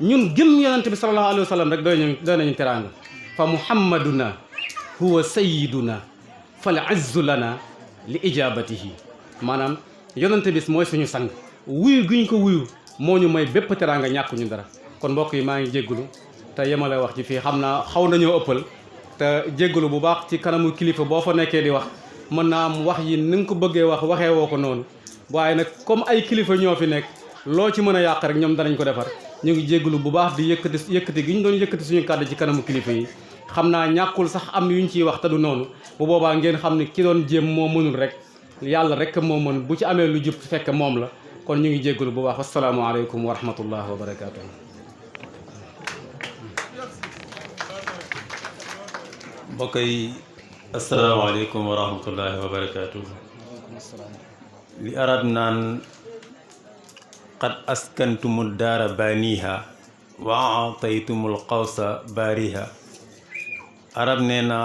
ñun gëm yonante bi sallallahu alayhi wa sallam rek doy nañu teraanga fa muhammaduna huwa sayyiduna fal izzu lana li ijabatihi maanaam yonante bis mooy suñu sang wuyu guñ ko wuyu moo ñu may bépp teraanga ñàkkuñu dara kon mbokk yi maa ngi jéggulu te yemale wax ci fii xam naa xaw nañoo ëppal te jéggulu bu baax ci kanamu kilifa boo fa nekkee di wax mën naa am wax yi ni nga ko bëggee waxee woo ko noonu waaye nag comme ay kilifa ñoo fi nekk loo ci mën a yàq rek ñoom danañ ko defar ñu ngi jéggulu bu baax di yëkkati gi ñu doon yëkkati suñu kàddu ci kanamu kilifa yi xam naa ñàkkul sax am yuñ ciy wax te du noonu bu boobaa ngeen xam ne ki doon jéem moo mënul rek yàlla rek moo mën bu ci amee lu jub fekk moom la kon ñu ngi jéggulu bu baax asalaamaaleykum wa rahmatullah wa barakaatu. mbokk yi asalaamaaleykum wa rahmatullahi wa barakaatu. li arab naan qad askantumul daara baaniha wa aataytumul qawsa baariha arab nee na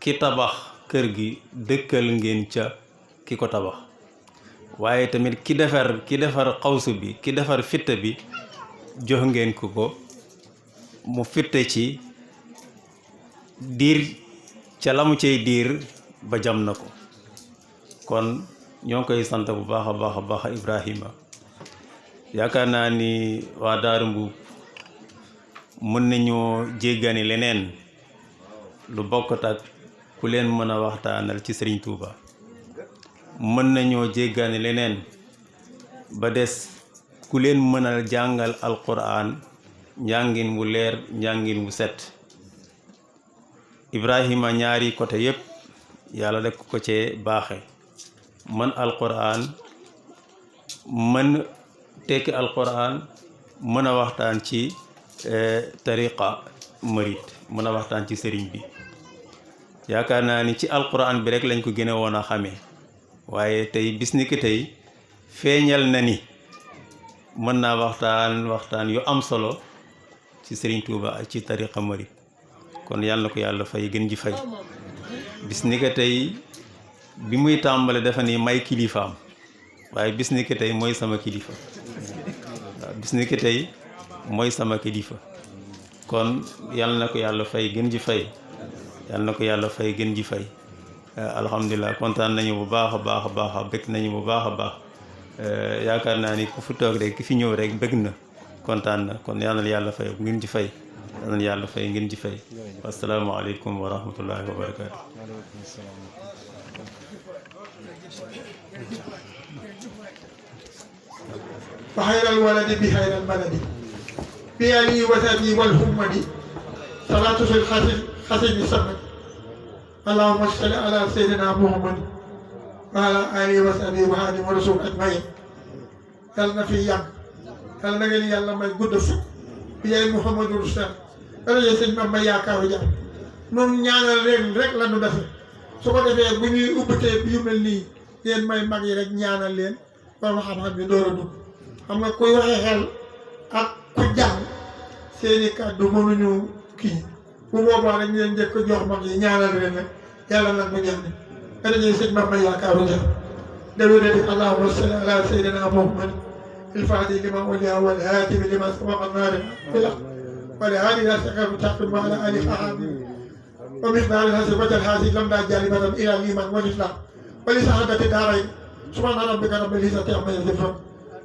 ki tabax kër gi dëkkal ngeen ca ki ko tabax waaye tamit ki defar xawsu bi ki defar fitta bi jox ngeen ko mu fitte ci diir ca la mu cay diir ba jam na ko kon ñoo ngi koy sant bu baax a baax a baax Ibrahima yaakaar naa ni waa Daaru Mbuub mën nañoo jéggani leneen lu bokkut ak ku leen mën a waxtaanal ci Serigne Touba mën nañoo jéggani leneen ba des ku leen mën a jàngal alquran njàngin wu leer njàngin wu set Ibrahima ñaari côté yépp yàlla def ko cee baaxe mën alquran mën tekki alquran mën a waxtaan ci tariqa murid mën a waxtaan ci sëriñ bi yaakaar naa ni ci alquran bi rek lañ ko gën a woon a xamee waaye tey bis ni ki tey feeñal na ni mën naa waxtaan yu am solo ci sëriñ Touba ak ci tariqa murid kon yàlla na ko yàlla fay gën ji fay bis ni ki tey bi muy tàmbale dafa ni may kilifaam waaye bis ni ki tey mooy sama kilifa waaw bis ni ki tey mooy sama kilifa kon yal na ko yàlla fay gën ji fay yal na ko yàlla fay gën ji fay alhamdulilah kontaan nañu bu baax a baax a baax bëgg nañu bu baax a baax yaakaar naa ni ku fi toog rek ki fi ñëw rek bëgg na kontaan na kon yal na yàlla fay ngeen ji fay yal na yàlla fay ngeen ji fay asalaamaaleykum wa rahmatullahi wa barakaatu. وخير الولد بخير البلد بأبي وثبي والهمد صلاة في الخسيب السمد اللهم صل على سيدنا محمد وعلى آله وصحبه وخادم الرسول أجمعين yàlla na fi yàgg yàlla na ngeen yàlla may gudd fi bi yaay Mouhamadou Rasul rajo sëñ Bamba yaakaaru jàmm noonu ñaanal leen rek la ñu defe su ko defee bu ñuy ubbitee yu mel nii yéen may mag yi rek ñaanal leen ba xam-xam bi door a dugg xam nga kuy waxee xel ak ku jàng seeni kàddu mënuñu kii bu boobaa rek ñu leen njëkk jox mag yi ñaanal leen rek yàlla nag mu ñaan rajo sëñ Bamba yaakaaru jàmm دلولة اللهم صل على سيدنا محمد الفاتح لما أولياء والهاتف لما سبق النار بالحق والهادي إلى صراط المستقيم وعلى آله وصحبه ومقدار الحسبة الحاسب لم لا جالبة إلى الإيمان والإسلام ولسعادة الدارين سبحان ربك رب العزة عما يصفون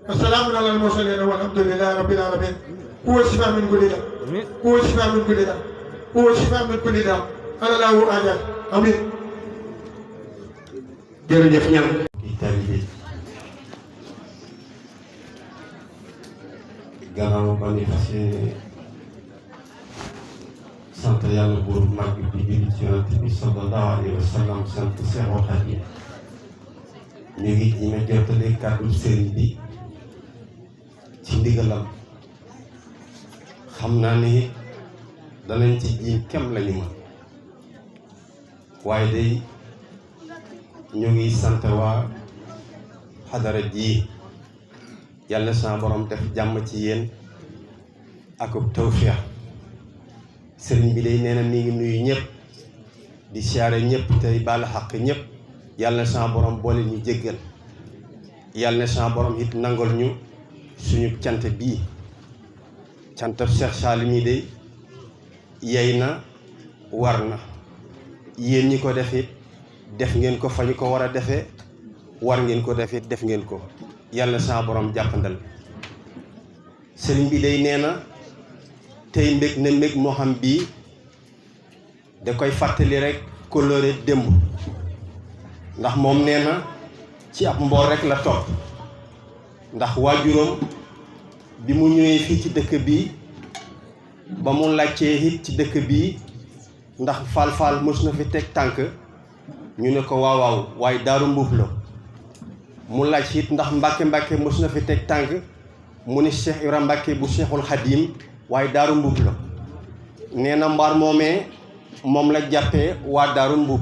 والسلام على المرسلين والحمد لله رب العالمين هو الشفاء من كل داء هو الشفاء من كل داء هو الشفاء من كل داء أنا له آجال آمين jërëjëf ñam taalibe gannaaw ba ñu fas yéene sant yàlla buur mag bi julli ci yonent bi sallallahu alayhi wa sallam sant Seexul Xadiim ñu ngi ñi ma jottali kàddu sëriñ bi ci ndigalam xam naa ni danañ ci jiim kem lañu mën waaye day ñu ngi sant waa xadara ji yàlla sa borom def jàmm ci yéen ak tawfiix sëriñ bi day nee na mi ngi nuyu ñëpp di siyaare ñëpp tey baal xaq ñëpp yàlla sa borom boole ñu jéggal yàlla sa borom it nangol ñu suñu cant bii cant Cheikh Salim yi day yey na war na yéen ñi ko def it def ngeen ko fa ñu ko war a defee war ngeen ko def it def ngeen ko yàlla sa borom jàppandal sëriñ bi day nee na tey mbég na mbég moo xam bii da koy fàttali rek kóllëre démb ndax moom nee na ci ab mboor rek la topp ndax waajuram bi mu ñëwee fii ci dëkk bi ba mu laajtee it ci dëkk bi ndax faal mës na fi teg tànk ñu ne ko waaw waaw waaye daaru mbuub la mu laaj it ndax mbàkke mës na fi teg tànk mu ni Cheikh Ibra Mbàkke bu Cheikhul Xadim waaye daaru mbuub la nee na mbaar moomee moom la jàppee waa daaru mbuub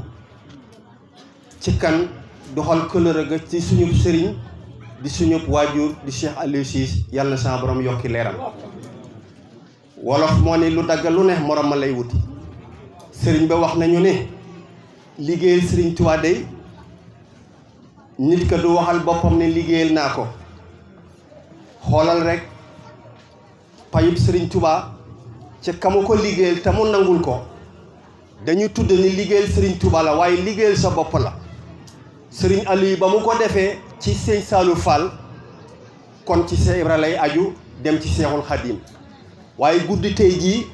ci kan doxal kóllëre ga ci suñu sëriñ di suñu waajur di Cheikh Aliou Ciss yàlla na sa borom yokki leeram wolof moo ni lu dagg lu ne morom ma lay wuti sëriñ ba wax nañu ne liggéeyal sëriñ Tuubaa day nit ka du waxal boppam ne liggéeyal naa ko xoolal rek payub sëriñ Tuubaa ca kamu ko liggéeyal te mu nangul ko dañu tudd ni liggéeyal sëriñ Tuubaa la waaye liggéeyal sa bopp la sëriñ Aliou ba mu ko defee ci sëñ Saalu Fall kon ci Seex Ibra lay aju dem ci Seexul Xadim waaye guddi tey jii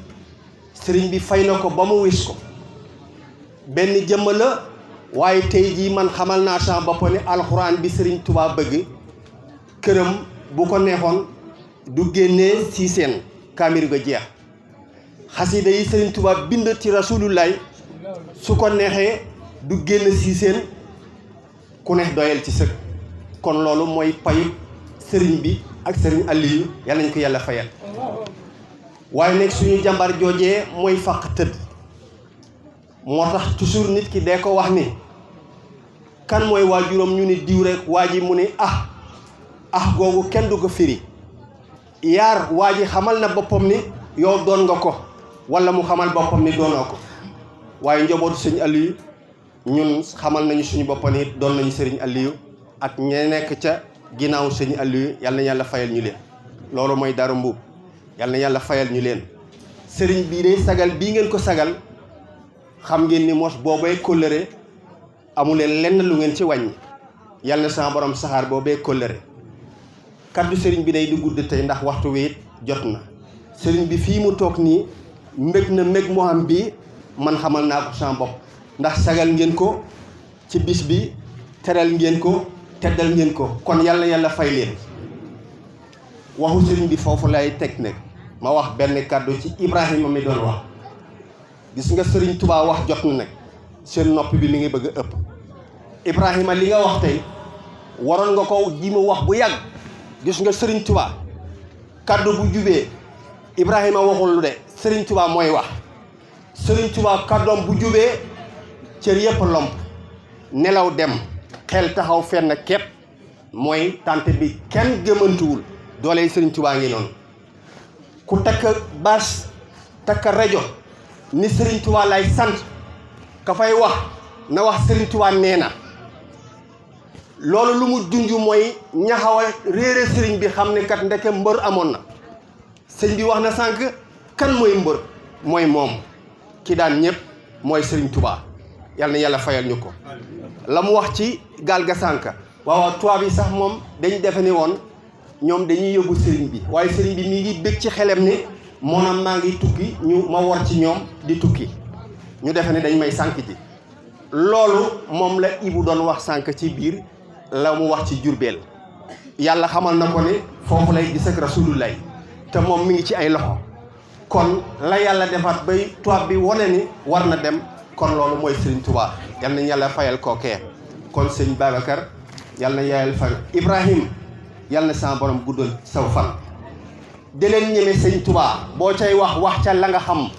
sëriñ bi fay na ko ba mu wis ko benn jëmm la waaye tey jii man xamal naa sama bopp ne alxuraan bi sëriñ Tuubaa bëgg këram bu ko neexoon du génnee si seen kaamir ga jeex xasida yi sëriñ Tuubaa bind ci rasulullaay su ko neexee du génn si seen ku neex doyal ci sëg kon loolu mooy payu sëriñ bi ak sëriñ Aliou yàlla nañ ko yàlla fayal waaye nag suñu jàmbar joojee mooy fàq tëdd moo tax toujours nit ki dee ko wax ni kan mooy waajuram ñu ni diw rek waa ji mu ni googu kenn du ko firi yaar waa ji xamal na boppam ni yow doon nga ko wala mu xamal boppam ni doonoo ko waaye njobootu sëñ Aliou ñun xamal nañu suñu boppam ni doon nañu sëriñ Aliou ak ñe nekk ca ginnaaw sëñ Aliou yal na yàlla fayal ñu leen loolu mooy Darou Mbuub yal na yàlla fayal ñu leen sëriñ bii de sagal bii ngeen ko sagal xam ngeen ni mos boobee kóllëre amu leen lenn lu ngeen ci wàññi yal na sama borom saxaar boobee kóllëre kaddu sëriñ bi day du gudd tey ndax waxtu wi it jot na sëriñ bi fii mu toog nii mbég na mbég moo xam bii man xamal naa ko sama bopp ndax sagal ngeen ko ci bis bi teral ngeen ko teddal ngeen ko kon yàlla yàlla fay leen waxu sëriñ bi foofu lay teg nag ma wax benn kàddu ci Ibrahima mi doon wax gis nga sëriñ Touba wax jot na nag seen nopp bi mi ngi bëgg a ëpp Ibrahima li nga wax tey waroon nga ko ji mu wax bu yàgg gis nga sëriñ Touba kàddu bu jubee Ibrahima waxul lu de sëriñ Touba mooy wax sëriñ Touba kàddoom bu jubee cër yëpp lomp nelaw dem xel taxaw fenn képp mooy tànt bi kenn gëmantuwul doole sëriñ Touba ngi noonu ku takk baas takk rajo ni sëriñ Touba lay sant ka fay wax na wax sëriñ Touba nee na loolu lu mu junj mooy ñaxaw a réere sëriñ bi xam ne kat ndeke mbër amoon na sëñ bi wax na sànq kan mooy mbër mooy moom ki daan ñëpp mooy sëriñ Touba yal na yàlla fayal ñu ko la mu wax ci gaal ga sànq waaw tubaab yi sax moom dañ defe ni woon ñoom dañuy yóbbu sëriñ bi waaye sëriñ bi mi ngi bëgg ci xelam ni moonam maa ngi tukki ñu ma war ci ñoom di tukki ñu defe ne dañ may sànq ji loolu moom la Ibu doon wax sànq ci biir la mu wax ci Jurbel yàlla xamal na ko ne foofu lay gis ak Rasulullah te moom mi ngi ci ay loxo kon la yàlla defaat bay tubaab bi wane ni war na dem kon loolu mooy Serigne Touba yal nañ yàlla fayal kookee kon sëñ Babacar yal na yàlla fan Ibrahim yal na sama borom guddal saw fan di leen ñeme sëñ Touba boo cay wax ca la nga xam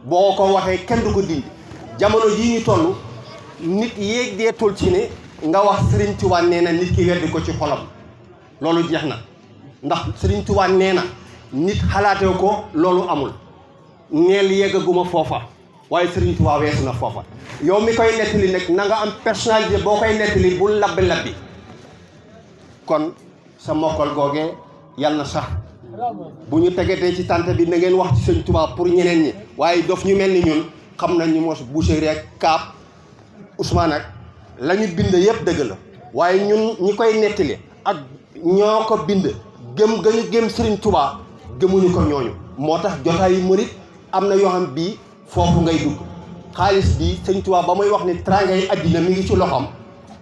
boo ko waxee kenn du ko dindi jamono jii ñu toll nit yéeg deetul ci ne nga wax Serigne Touba nee na nit ki weddi ko ci xolam loolu jeex na ndax Serigne Touba nee na nit xalaatew ko loolu amul neel yeggaguma foofa waaye Serigne Touba weesu na foofa yow mi koy nettali nag na nga am personnalité boo koy nettali bu labbi kon sa mokkal googee yàlla na sax bu ñu tegetee ci tànt bi na ngeen wax ci Serigne Touba pour ñeneen ñi waaye dof ñu mel ni ñun xam nañ ñu mos Boucherie ak Kaap Ousmane ak la ñu bind yëpp dëgg la waaye ñun ñi koy nettali ak ñoo ko bind gëm ga ñu gëm Serigne Touba gëmuñu ko ñooñu moo tax jotaayu murit am na yoo xam bii foofu ngay dugg xaalis bi Serigne Touba ba muy wax ni trangay àddina mi ngi ci loxoom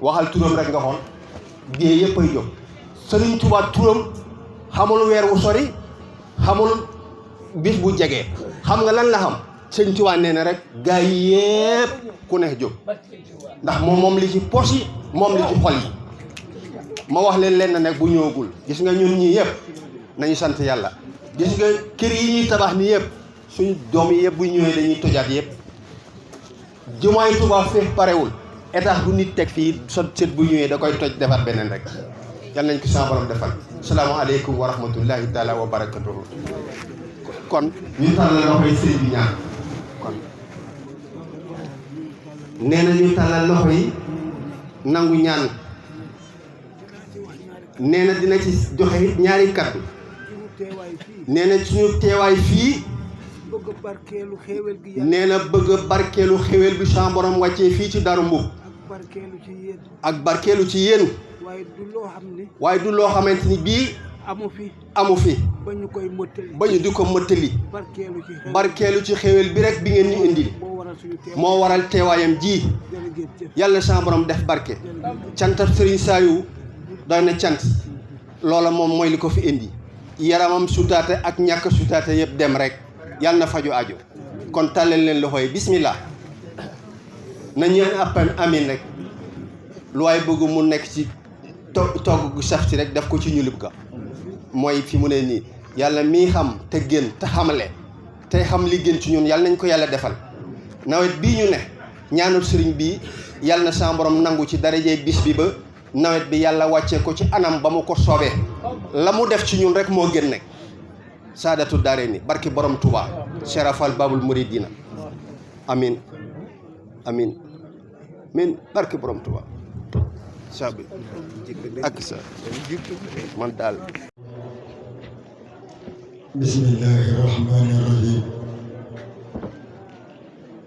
waxal turam rek nga xool bie yëpp ay jóg Serigne Touba turam xamul weer wu sori xamul bis bu jege xam nga lan la xam Serigne Touba nee na rek gaa yi yëpp ku ne jóg ndax moom li ci poche yi moom li ci xol yi ma wax leen lenn nag bu ñëwagul gis nga ñun ñii yëpp nañu sant yàlla gis nga kër yi ñuy tabax ni yëpp suñu doom yi yëpp bu ñëwee dañuy tojaat yëpp jumaay Tuubaa feex parewul état bu nit teg fii sot sët bu ñëwee da koy toj defar beneen rek yal nañ ko sama borom defal salaamaaleykum wa rahmatullahi taala wa barakatuhu kon ñu tàllal loxoy sëriñ bi ñaan kon nee na ñu tàllal loxo yi nangu ñaan nee na dina ci joxe it ñaari kaddu nee na suñu teewaay fii nee na bëgg barkeelu xéwel bi sa borom wàccee fii ci Darou Mbuub ak barkeelu ci yéen waaye du loo xamante ni bii amu fi ba ñu di ko mottali barkeelu ci xéwel bi rek bi ngeen ñu indil moo waral teewaayam ji yàlla sa borom def barke cantab Serigne Saliou doy na cant loola moom mooy li ko fi indi yaramam sutaate ak ñàkk sutaate yëpp dem rek yàlla na faju aajo kon tàllal leen loxo yi bismillah na ñeen appan amin rek lu waay bëgg mu nekk ci togg gu saf ci rek def ko ci ñulub ga mooy fi mu ne nii yàlla mii xam te gën te xamale tey xam li gën ci ñun yàlla nañ ko yàlla defal nawet bii ñu ne ñaanul sëriñ bii yàlla na sa borom nangu ci darajee bis bi ba nawet bi yàlla wàccee ko ci anam ba mu ko soobee la mu def ci ñun rek moo gën nekk saadatu daare ni barki borom Touba serafal babul muridina amin amin min barki borom Touba saabi ak sa man daal bismillahi rahmani rahim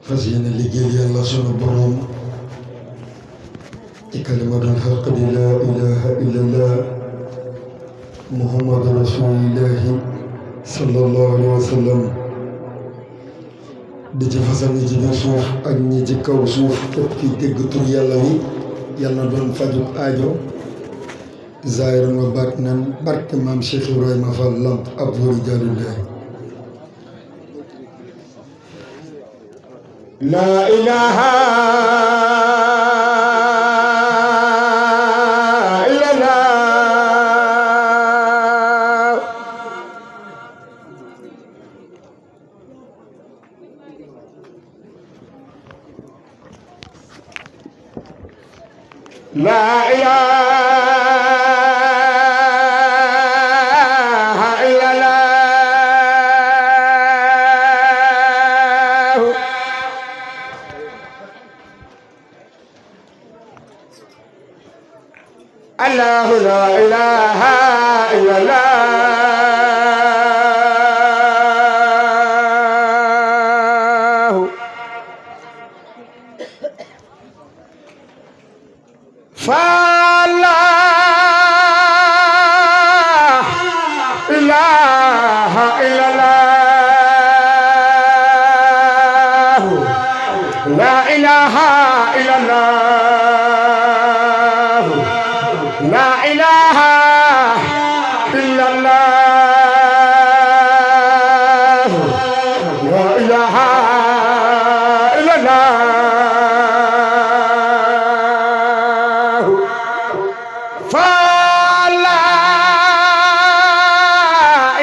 fas yéene liggéey yàlla sunu borom ci kalimatul xaq di laa ilaha illallah muhammadu rasulillahi sallallahu alayhi wa sallam di ci fasal ñi ci biir suuf ak ñi ci kaw suuf képp ki dégg tur yàlla wi yàlla na doon faju aajo zaahiran wa baatinan barke maam Cheikh Ibrahima Fall Lamp ab wari jaalullahi laa ilaha illallah laa ilaaha illallaah allaahu laa ilaaha illallaah fa laa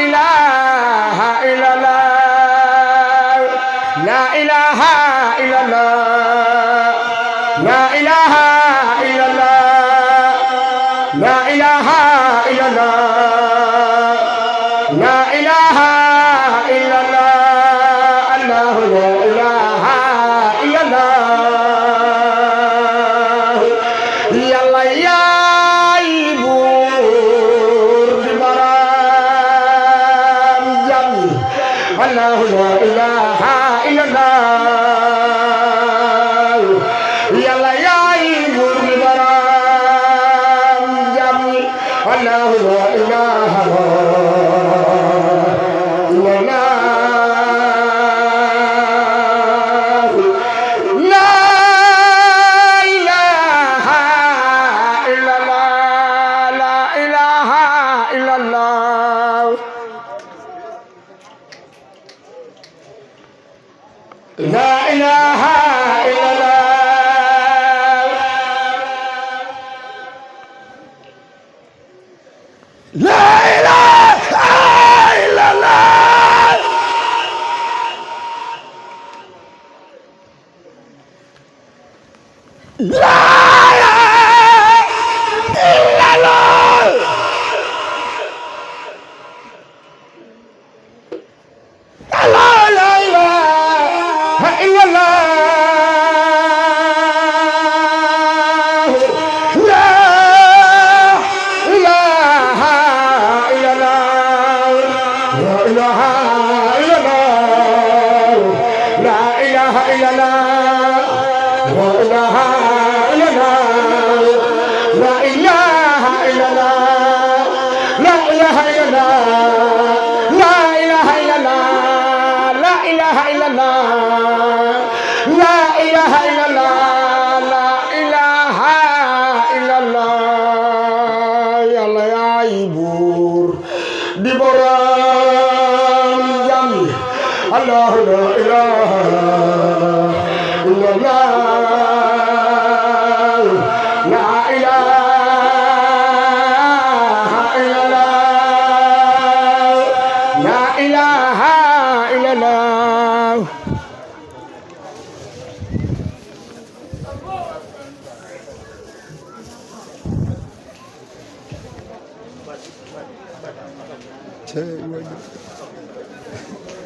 ilaaha illallaah laa ilaaha illallaah laa ilaaha illallaah laa ilaaha illallaah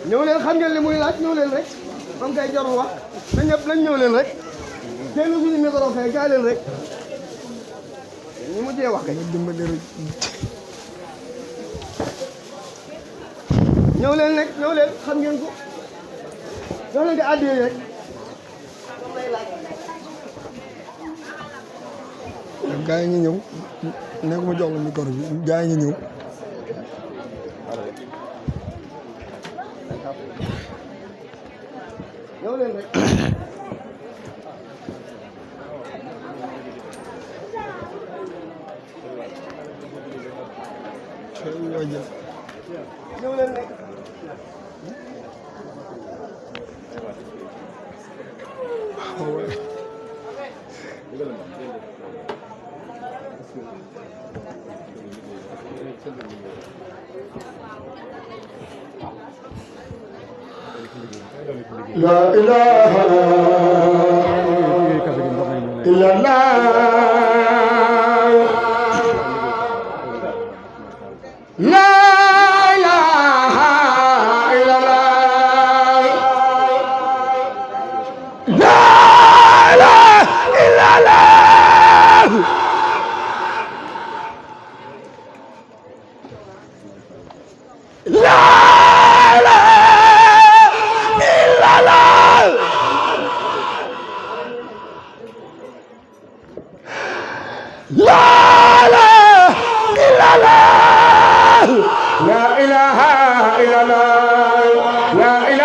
ñëw leen xam ngeen li muy laaj ñëw leen rek moom kay jarul wax na ñëpp nañ ñëw leen rek teel suñu micro kay kaa leen rek ñu mujjee wax kay dimbali rek ñëw leen rek ñëw leen xam ngeen ko ñëw leen di àddee rek gaa yi ngi ñëw nekk ma jox la micro bi gaa yi ngi ñëw ñëw leen rek ñëw leen rek لا إله إلا الله لا إله إلا الله لا إله إلا الله لا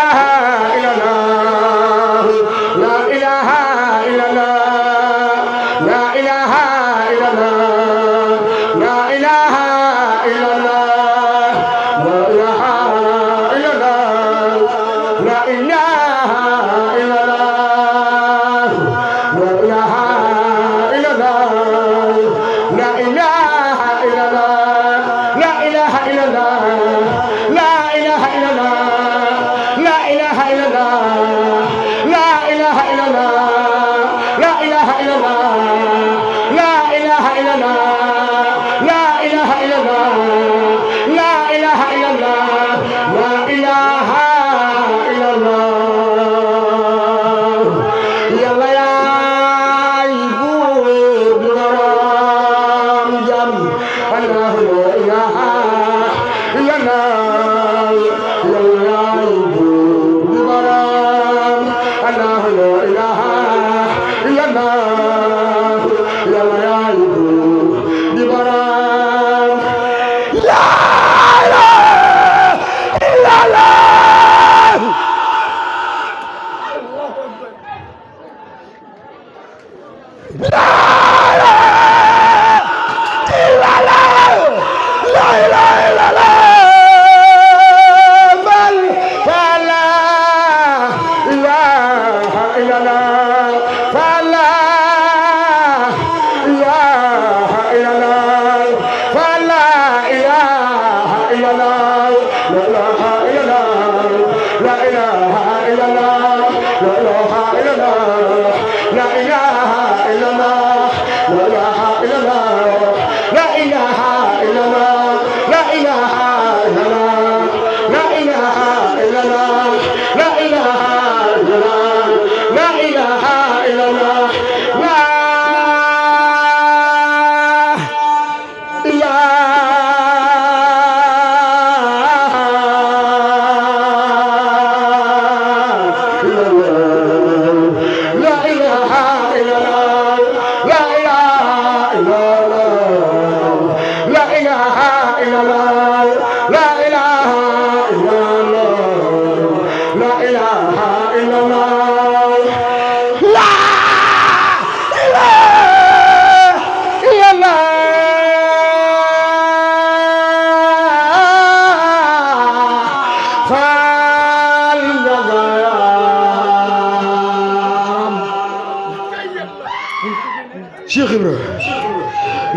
Cheikh Ibra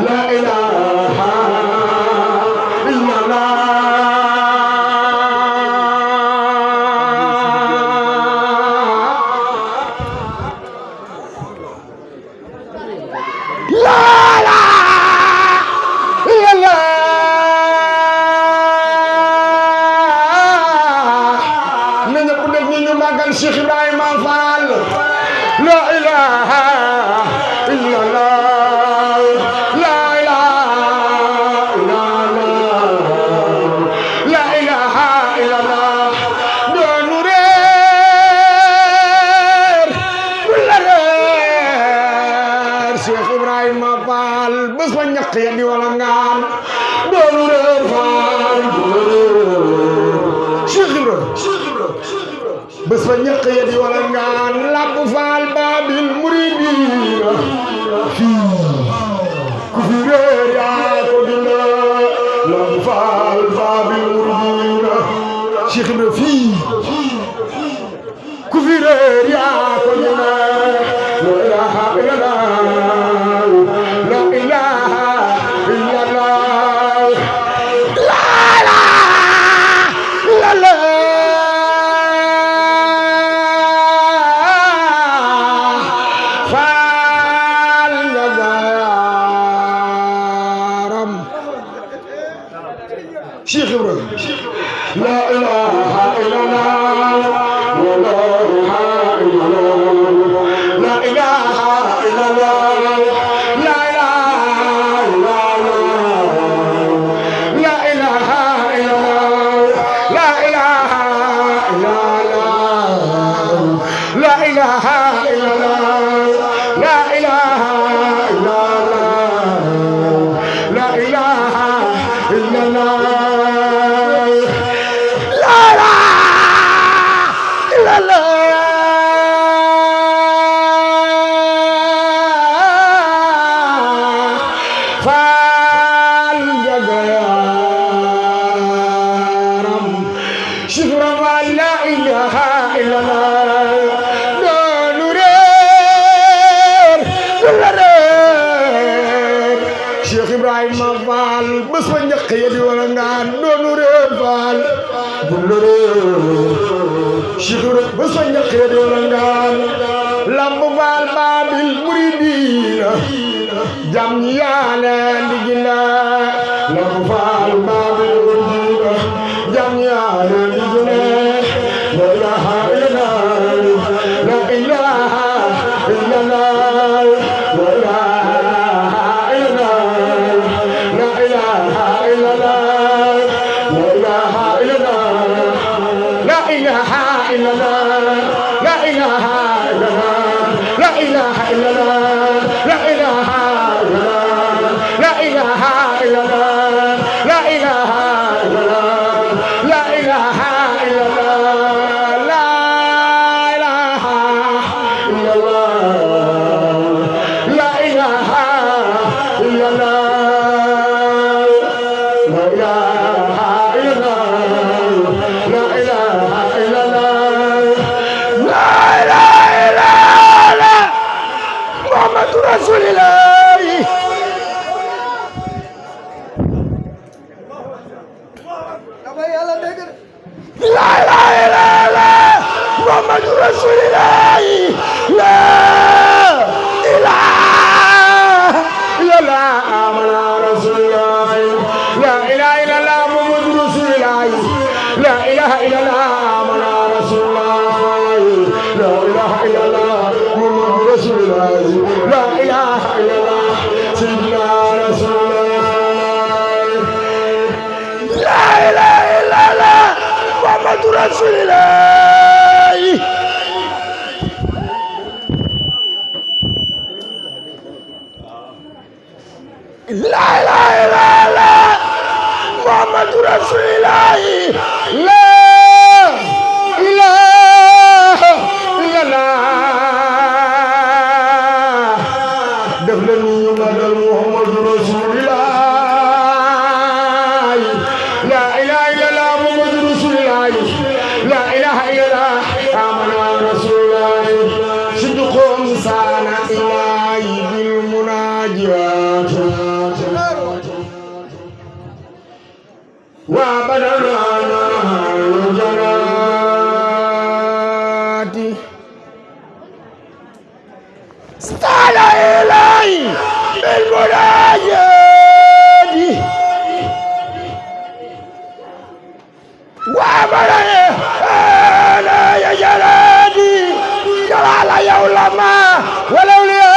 la ilaha illallah la ilaha illallah na ñëpp def ni ñu màggal Cheikh Ibrahima Fall la ilaha illallah la bés ba ñaq ya di wala ngaan doonu réer faal Cheikh Ibra bés ba ñaq ya di wala ngaan Lamp Fall Babil Mouridina fii ku fi réer yaa ko dina Lamp Fall Babil Mouridina Cheikh Ibra fii ku fi réer yaa ko dina la ilaha illallah la ilaha illallah la ilaha Faal Njagaram Cheikh Ibra la ilaha illallah la ilaha illallah la ilaha illallah la ilaha illallah la ilaha illallah la ilaha illallah la ilaha illallah la ilaha illallah Faal Njagaram Cheikh Ibra Fall la ilaha illallah doonu réer du la réer Cheikh Ibrahima Fall bés ba ñaq ya di wala ngaan doonu réer Fall du la réer Cheikh Ibra bés ba ñaq ya di wala ngaan Lamp Fall Babil Mouridina jam ñi yaa leen di gina Lamp Fall Babil Mouridina jam ñi yaa leen di gina la ilaha illallah la ilaha illallah la ilaha illallah la ilaha illallah la ilaha illallah la ilaha illallah la ilaha illallah la ilaha illallah la ilaha illallah la ilaha illallah la ilaha illallah la ilaha illallah la ilaha illallah Muhammadu Rasulillah la ilaha illallah Muhammadu Rasulillah la ilaha illallah amana Rasulullah la ilaha illallah Muhammadu Rasulillah la ilaha illallah amana Rasulullah la ilaha illallah Muhammadu Rasulullah la ilaha illallah sayyidina Rasulullah la ilaha illallah Muhammadu Rasulillah la ilaha illallah Muhammadu Rasulillah la ilaha illallah def leen ñu magal Muhammadu Rasulillah la ilaha illallah Muhammadu Rasulillah la ilaha illallah amana Rasulullah sidqum sana ilahi bil munajat wa badana janati stala ilahi bil munajat wa badana ya janati jalala ya ulama walawliya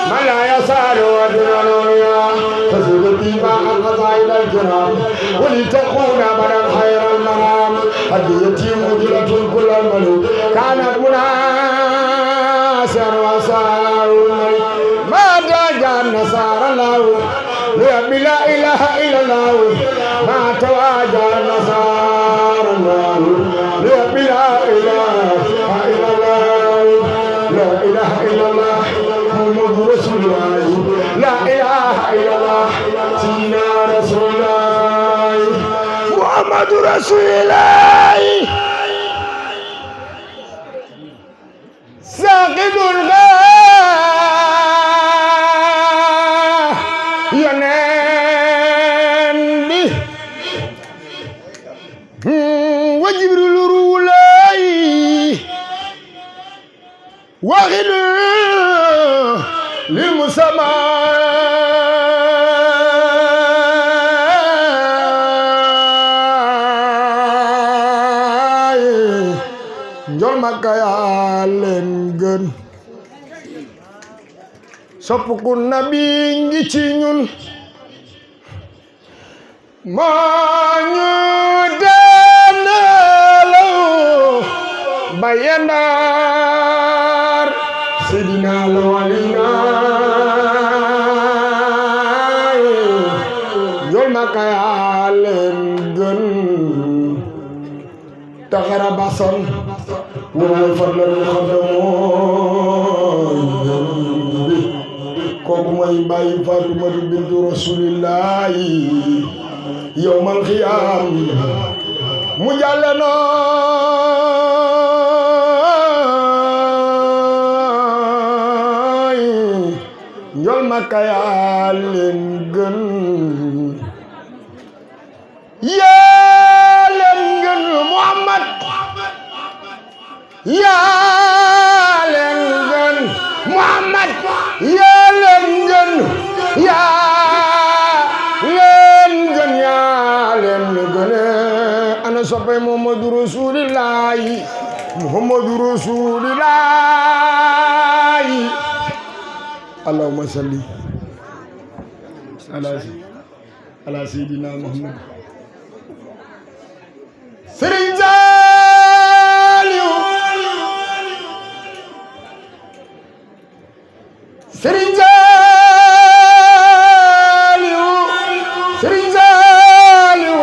man la yasalu wa dunya فسجدي مع القصائد الكرام ولتكون بدا خير المنام هديتي مجلة كل الملوك كانت مناسا وسار الملك ما تجد النصارى الله لرب لا إله إلا الله ما تواجه النصارى الله لرب لا إله إلا الله لا إله إلا الله محمد رسول الله لا إله إلا الله سيدنا رسول الله محمد رسول الله ساقط ينام به وجبريل رولاي واخد للمسمى njol makka yaa leen gën sopp ku nabi ngi ci ñun moo ñu daanalaw ba yendaar sidina la walina njol makka yaa leen gën taxara bason mooy farla ñu xam ne mooy kooku mooy bàyyi Faatumatu bintu rasulillahi yawmal xiyaam mu jàlle nooy njol makka yaa leen gën yaa leen gën Muhammad yaa leen gën Muhammad yaa leen gën yaa leen gën yaa leen gën ana soppe Muhammadu Rasulillahi Muhammadu Rasulillahi allahumma salli ala sayyidina Muhammad Serigne Saliou Serigne Saliou Serigne Saliou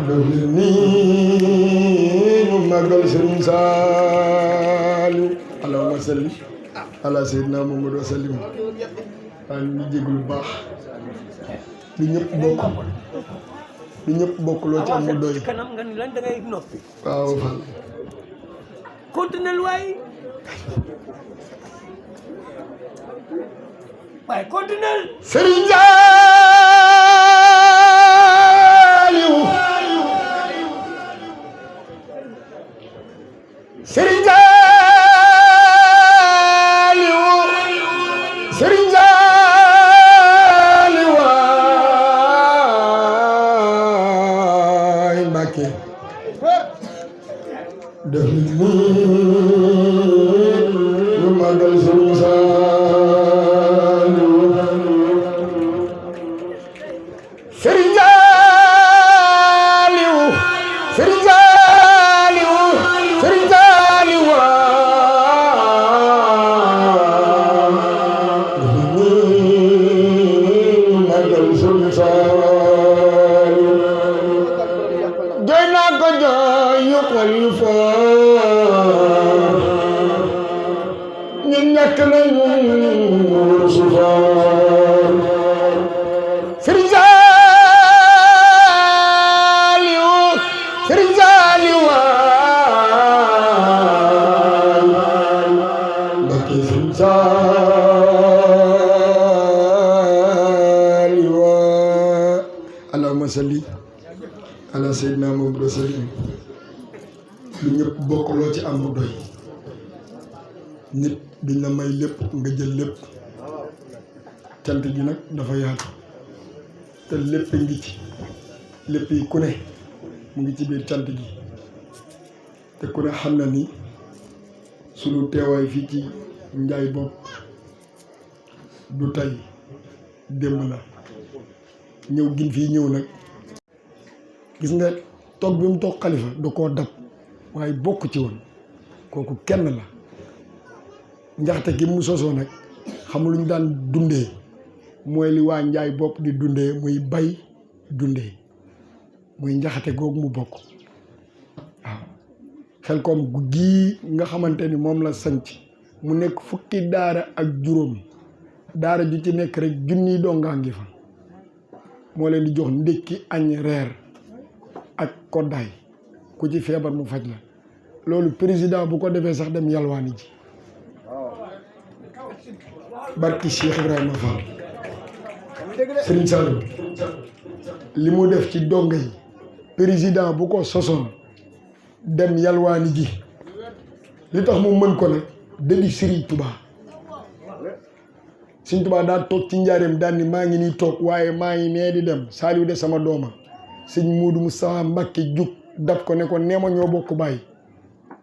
doole nii nu magal Serigne Saliou allahumma salli ala sayyidina Muhammad wa sallim an ñu jéglu baax li ñëpp bokk loo ci am mu doy kanam nga ni lan da ngay noppi waaw Fall continuel waay continuel Serigne Saliou Serigne Saliou Serigne Saliou waay Mbàkke def ñu magal Serigne Saliou Serigne Saliou Serigne Saliou Serigne Saliou magal Serigne Saliou jooy naa ko jooy yu xol yu ñun ñàkk nañu suufaan Serigne Saliou Serigne Saliou Mbacké Serigne Saliou allahumma salli ala sayyidina Muhammad sallim lu ñëpp bokkuloo ci am mu doy nit duñ la may lépp nga jël lépp cant gi nag dafa yaatu te lépp ngi ci lépp yi ku ne mu ngi ci biir cant gi te ku ne xam na ni sunu teewaay fii ci Njaay Bopp du tey démb la ñëw gin fii ñëw nag gis nga toog bi mu toog xalifa da koo dab waaye bokk ci woon kooku kenn la njaxte gi mu sosoo nag xam lu ñu daan dundee mooy li waa Njaay bopp di dundee muy bay dundee muy njaxate googu mu bokk waaw Xelkom gii nga xamante ni moom la sanc mu nekk fukki daara ak juróom daara ju ci nekk rek junniy dongaa ngi fa moo leen di jox ndékki añ reer ak koddaay ku ci feebar mu faj la loolu président bu ko defee sax dem yalwaani ji barki Cheikh Ibrahima Fall Serigne Saliou li mu def ci donga yi président bu ko sosoon dem yalwaani ji li tax mu mën ko nag dëddi Serigne Touba Serigne Touba daa toog ci njaareem daan ni maa ngi nii toog waaye maa ngi nee di dem Saliou de sama dooma sëñ Muudu Musaa Mbàkke jug dab ko ne ko neema ñoo bokk bàyyi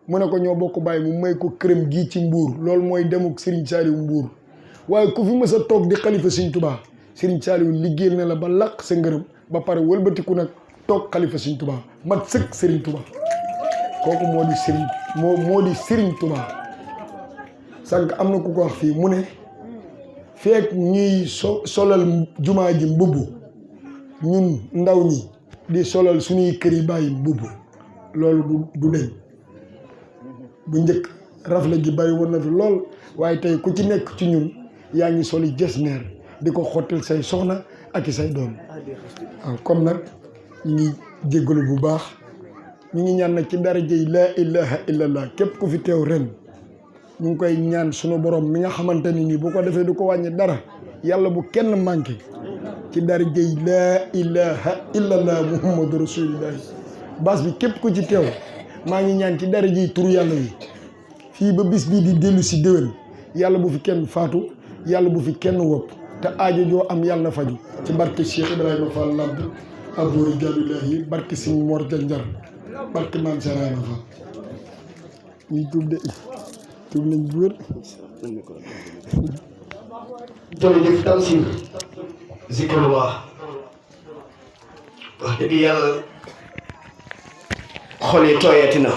mu ne ko ñoo bokk bàyyi mu may ko këram gii ci Mbuur loolu mooy demuk Serigne Saliou Mbuur waaye ku fi mës a toog di xalifa Serigne Touba Serigne Saliou liggéeyal na la ba làq sa ngërëm ba pare wëlbatiku nag toog xalifa Serigne Touba mat sëkk Serigne Touba kooku moo di Serigne moo di Serigne Touba sànq am na ku ko wax fii mu ne feek ñuy solal jumaa ji mbubb ñun ndaw ñi di solal suñuy kër yi bàyyi mbubb loolu du deñ bu njëkk rafle gi bari woon na fi lool waaye tey ku ci nekk ci ñun yaa ngi soli jesneer di ko xottil say soxna ak i say doom waaw comme nag ñu ngi jéggalu bu baax ñu ngi ñaan nag ci daraja yi laa ilaha illallah képp ku fi teew ren ñu ngi koy ñaan sunu borom mi nga xamante ni nii bu ko defee du ko wàññi dara yàlla bu kenn manqué ci daraja yi laa ilaha illallah muhammadu rasulillah baas bi képp ku ci teew maa ngi ñaan ci daraja yi turu yàlla yi fii ba bis bii di dellu si déwén yàlla bu fi kenn faatu yàlla bu fi kenn wopp te aajo joo am yàlla na faju ci barke Cheikh Ibrahima Fall Lamp Abdoulaye Diallo barke Sëñ Mor Janjar barke Maam Serana Fall ñuy tuub de tuub nañ bu wér. jërëjëf Tamsir zikrullah wax dëgg yàlla xol yi tooyati na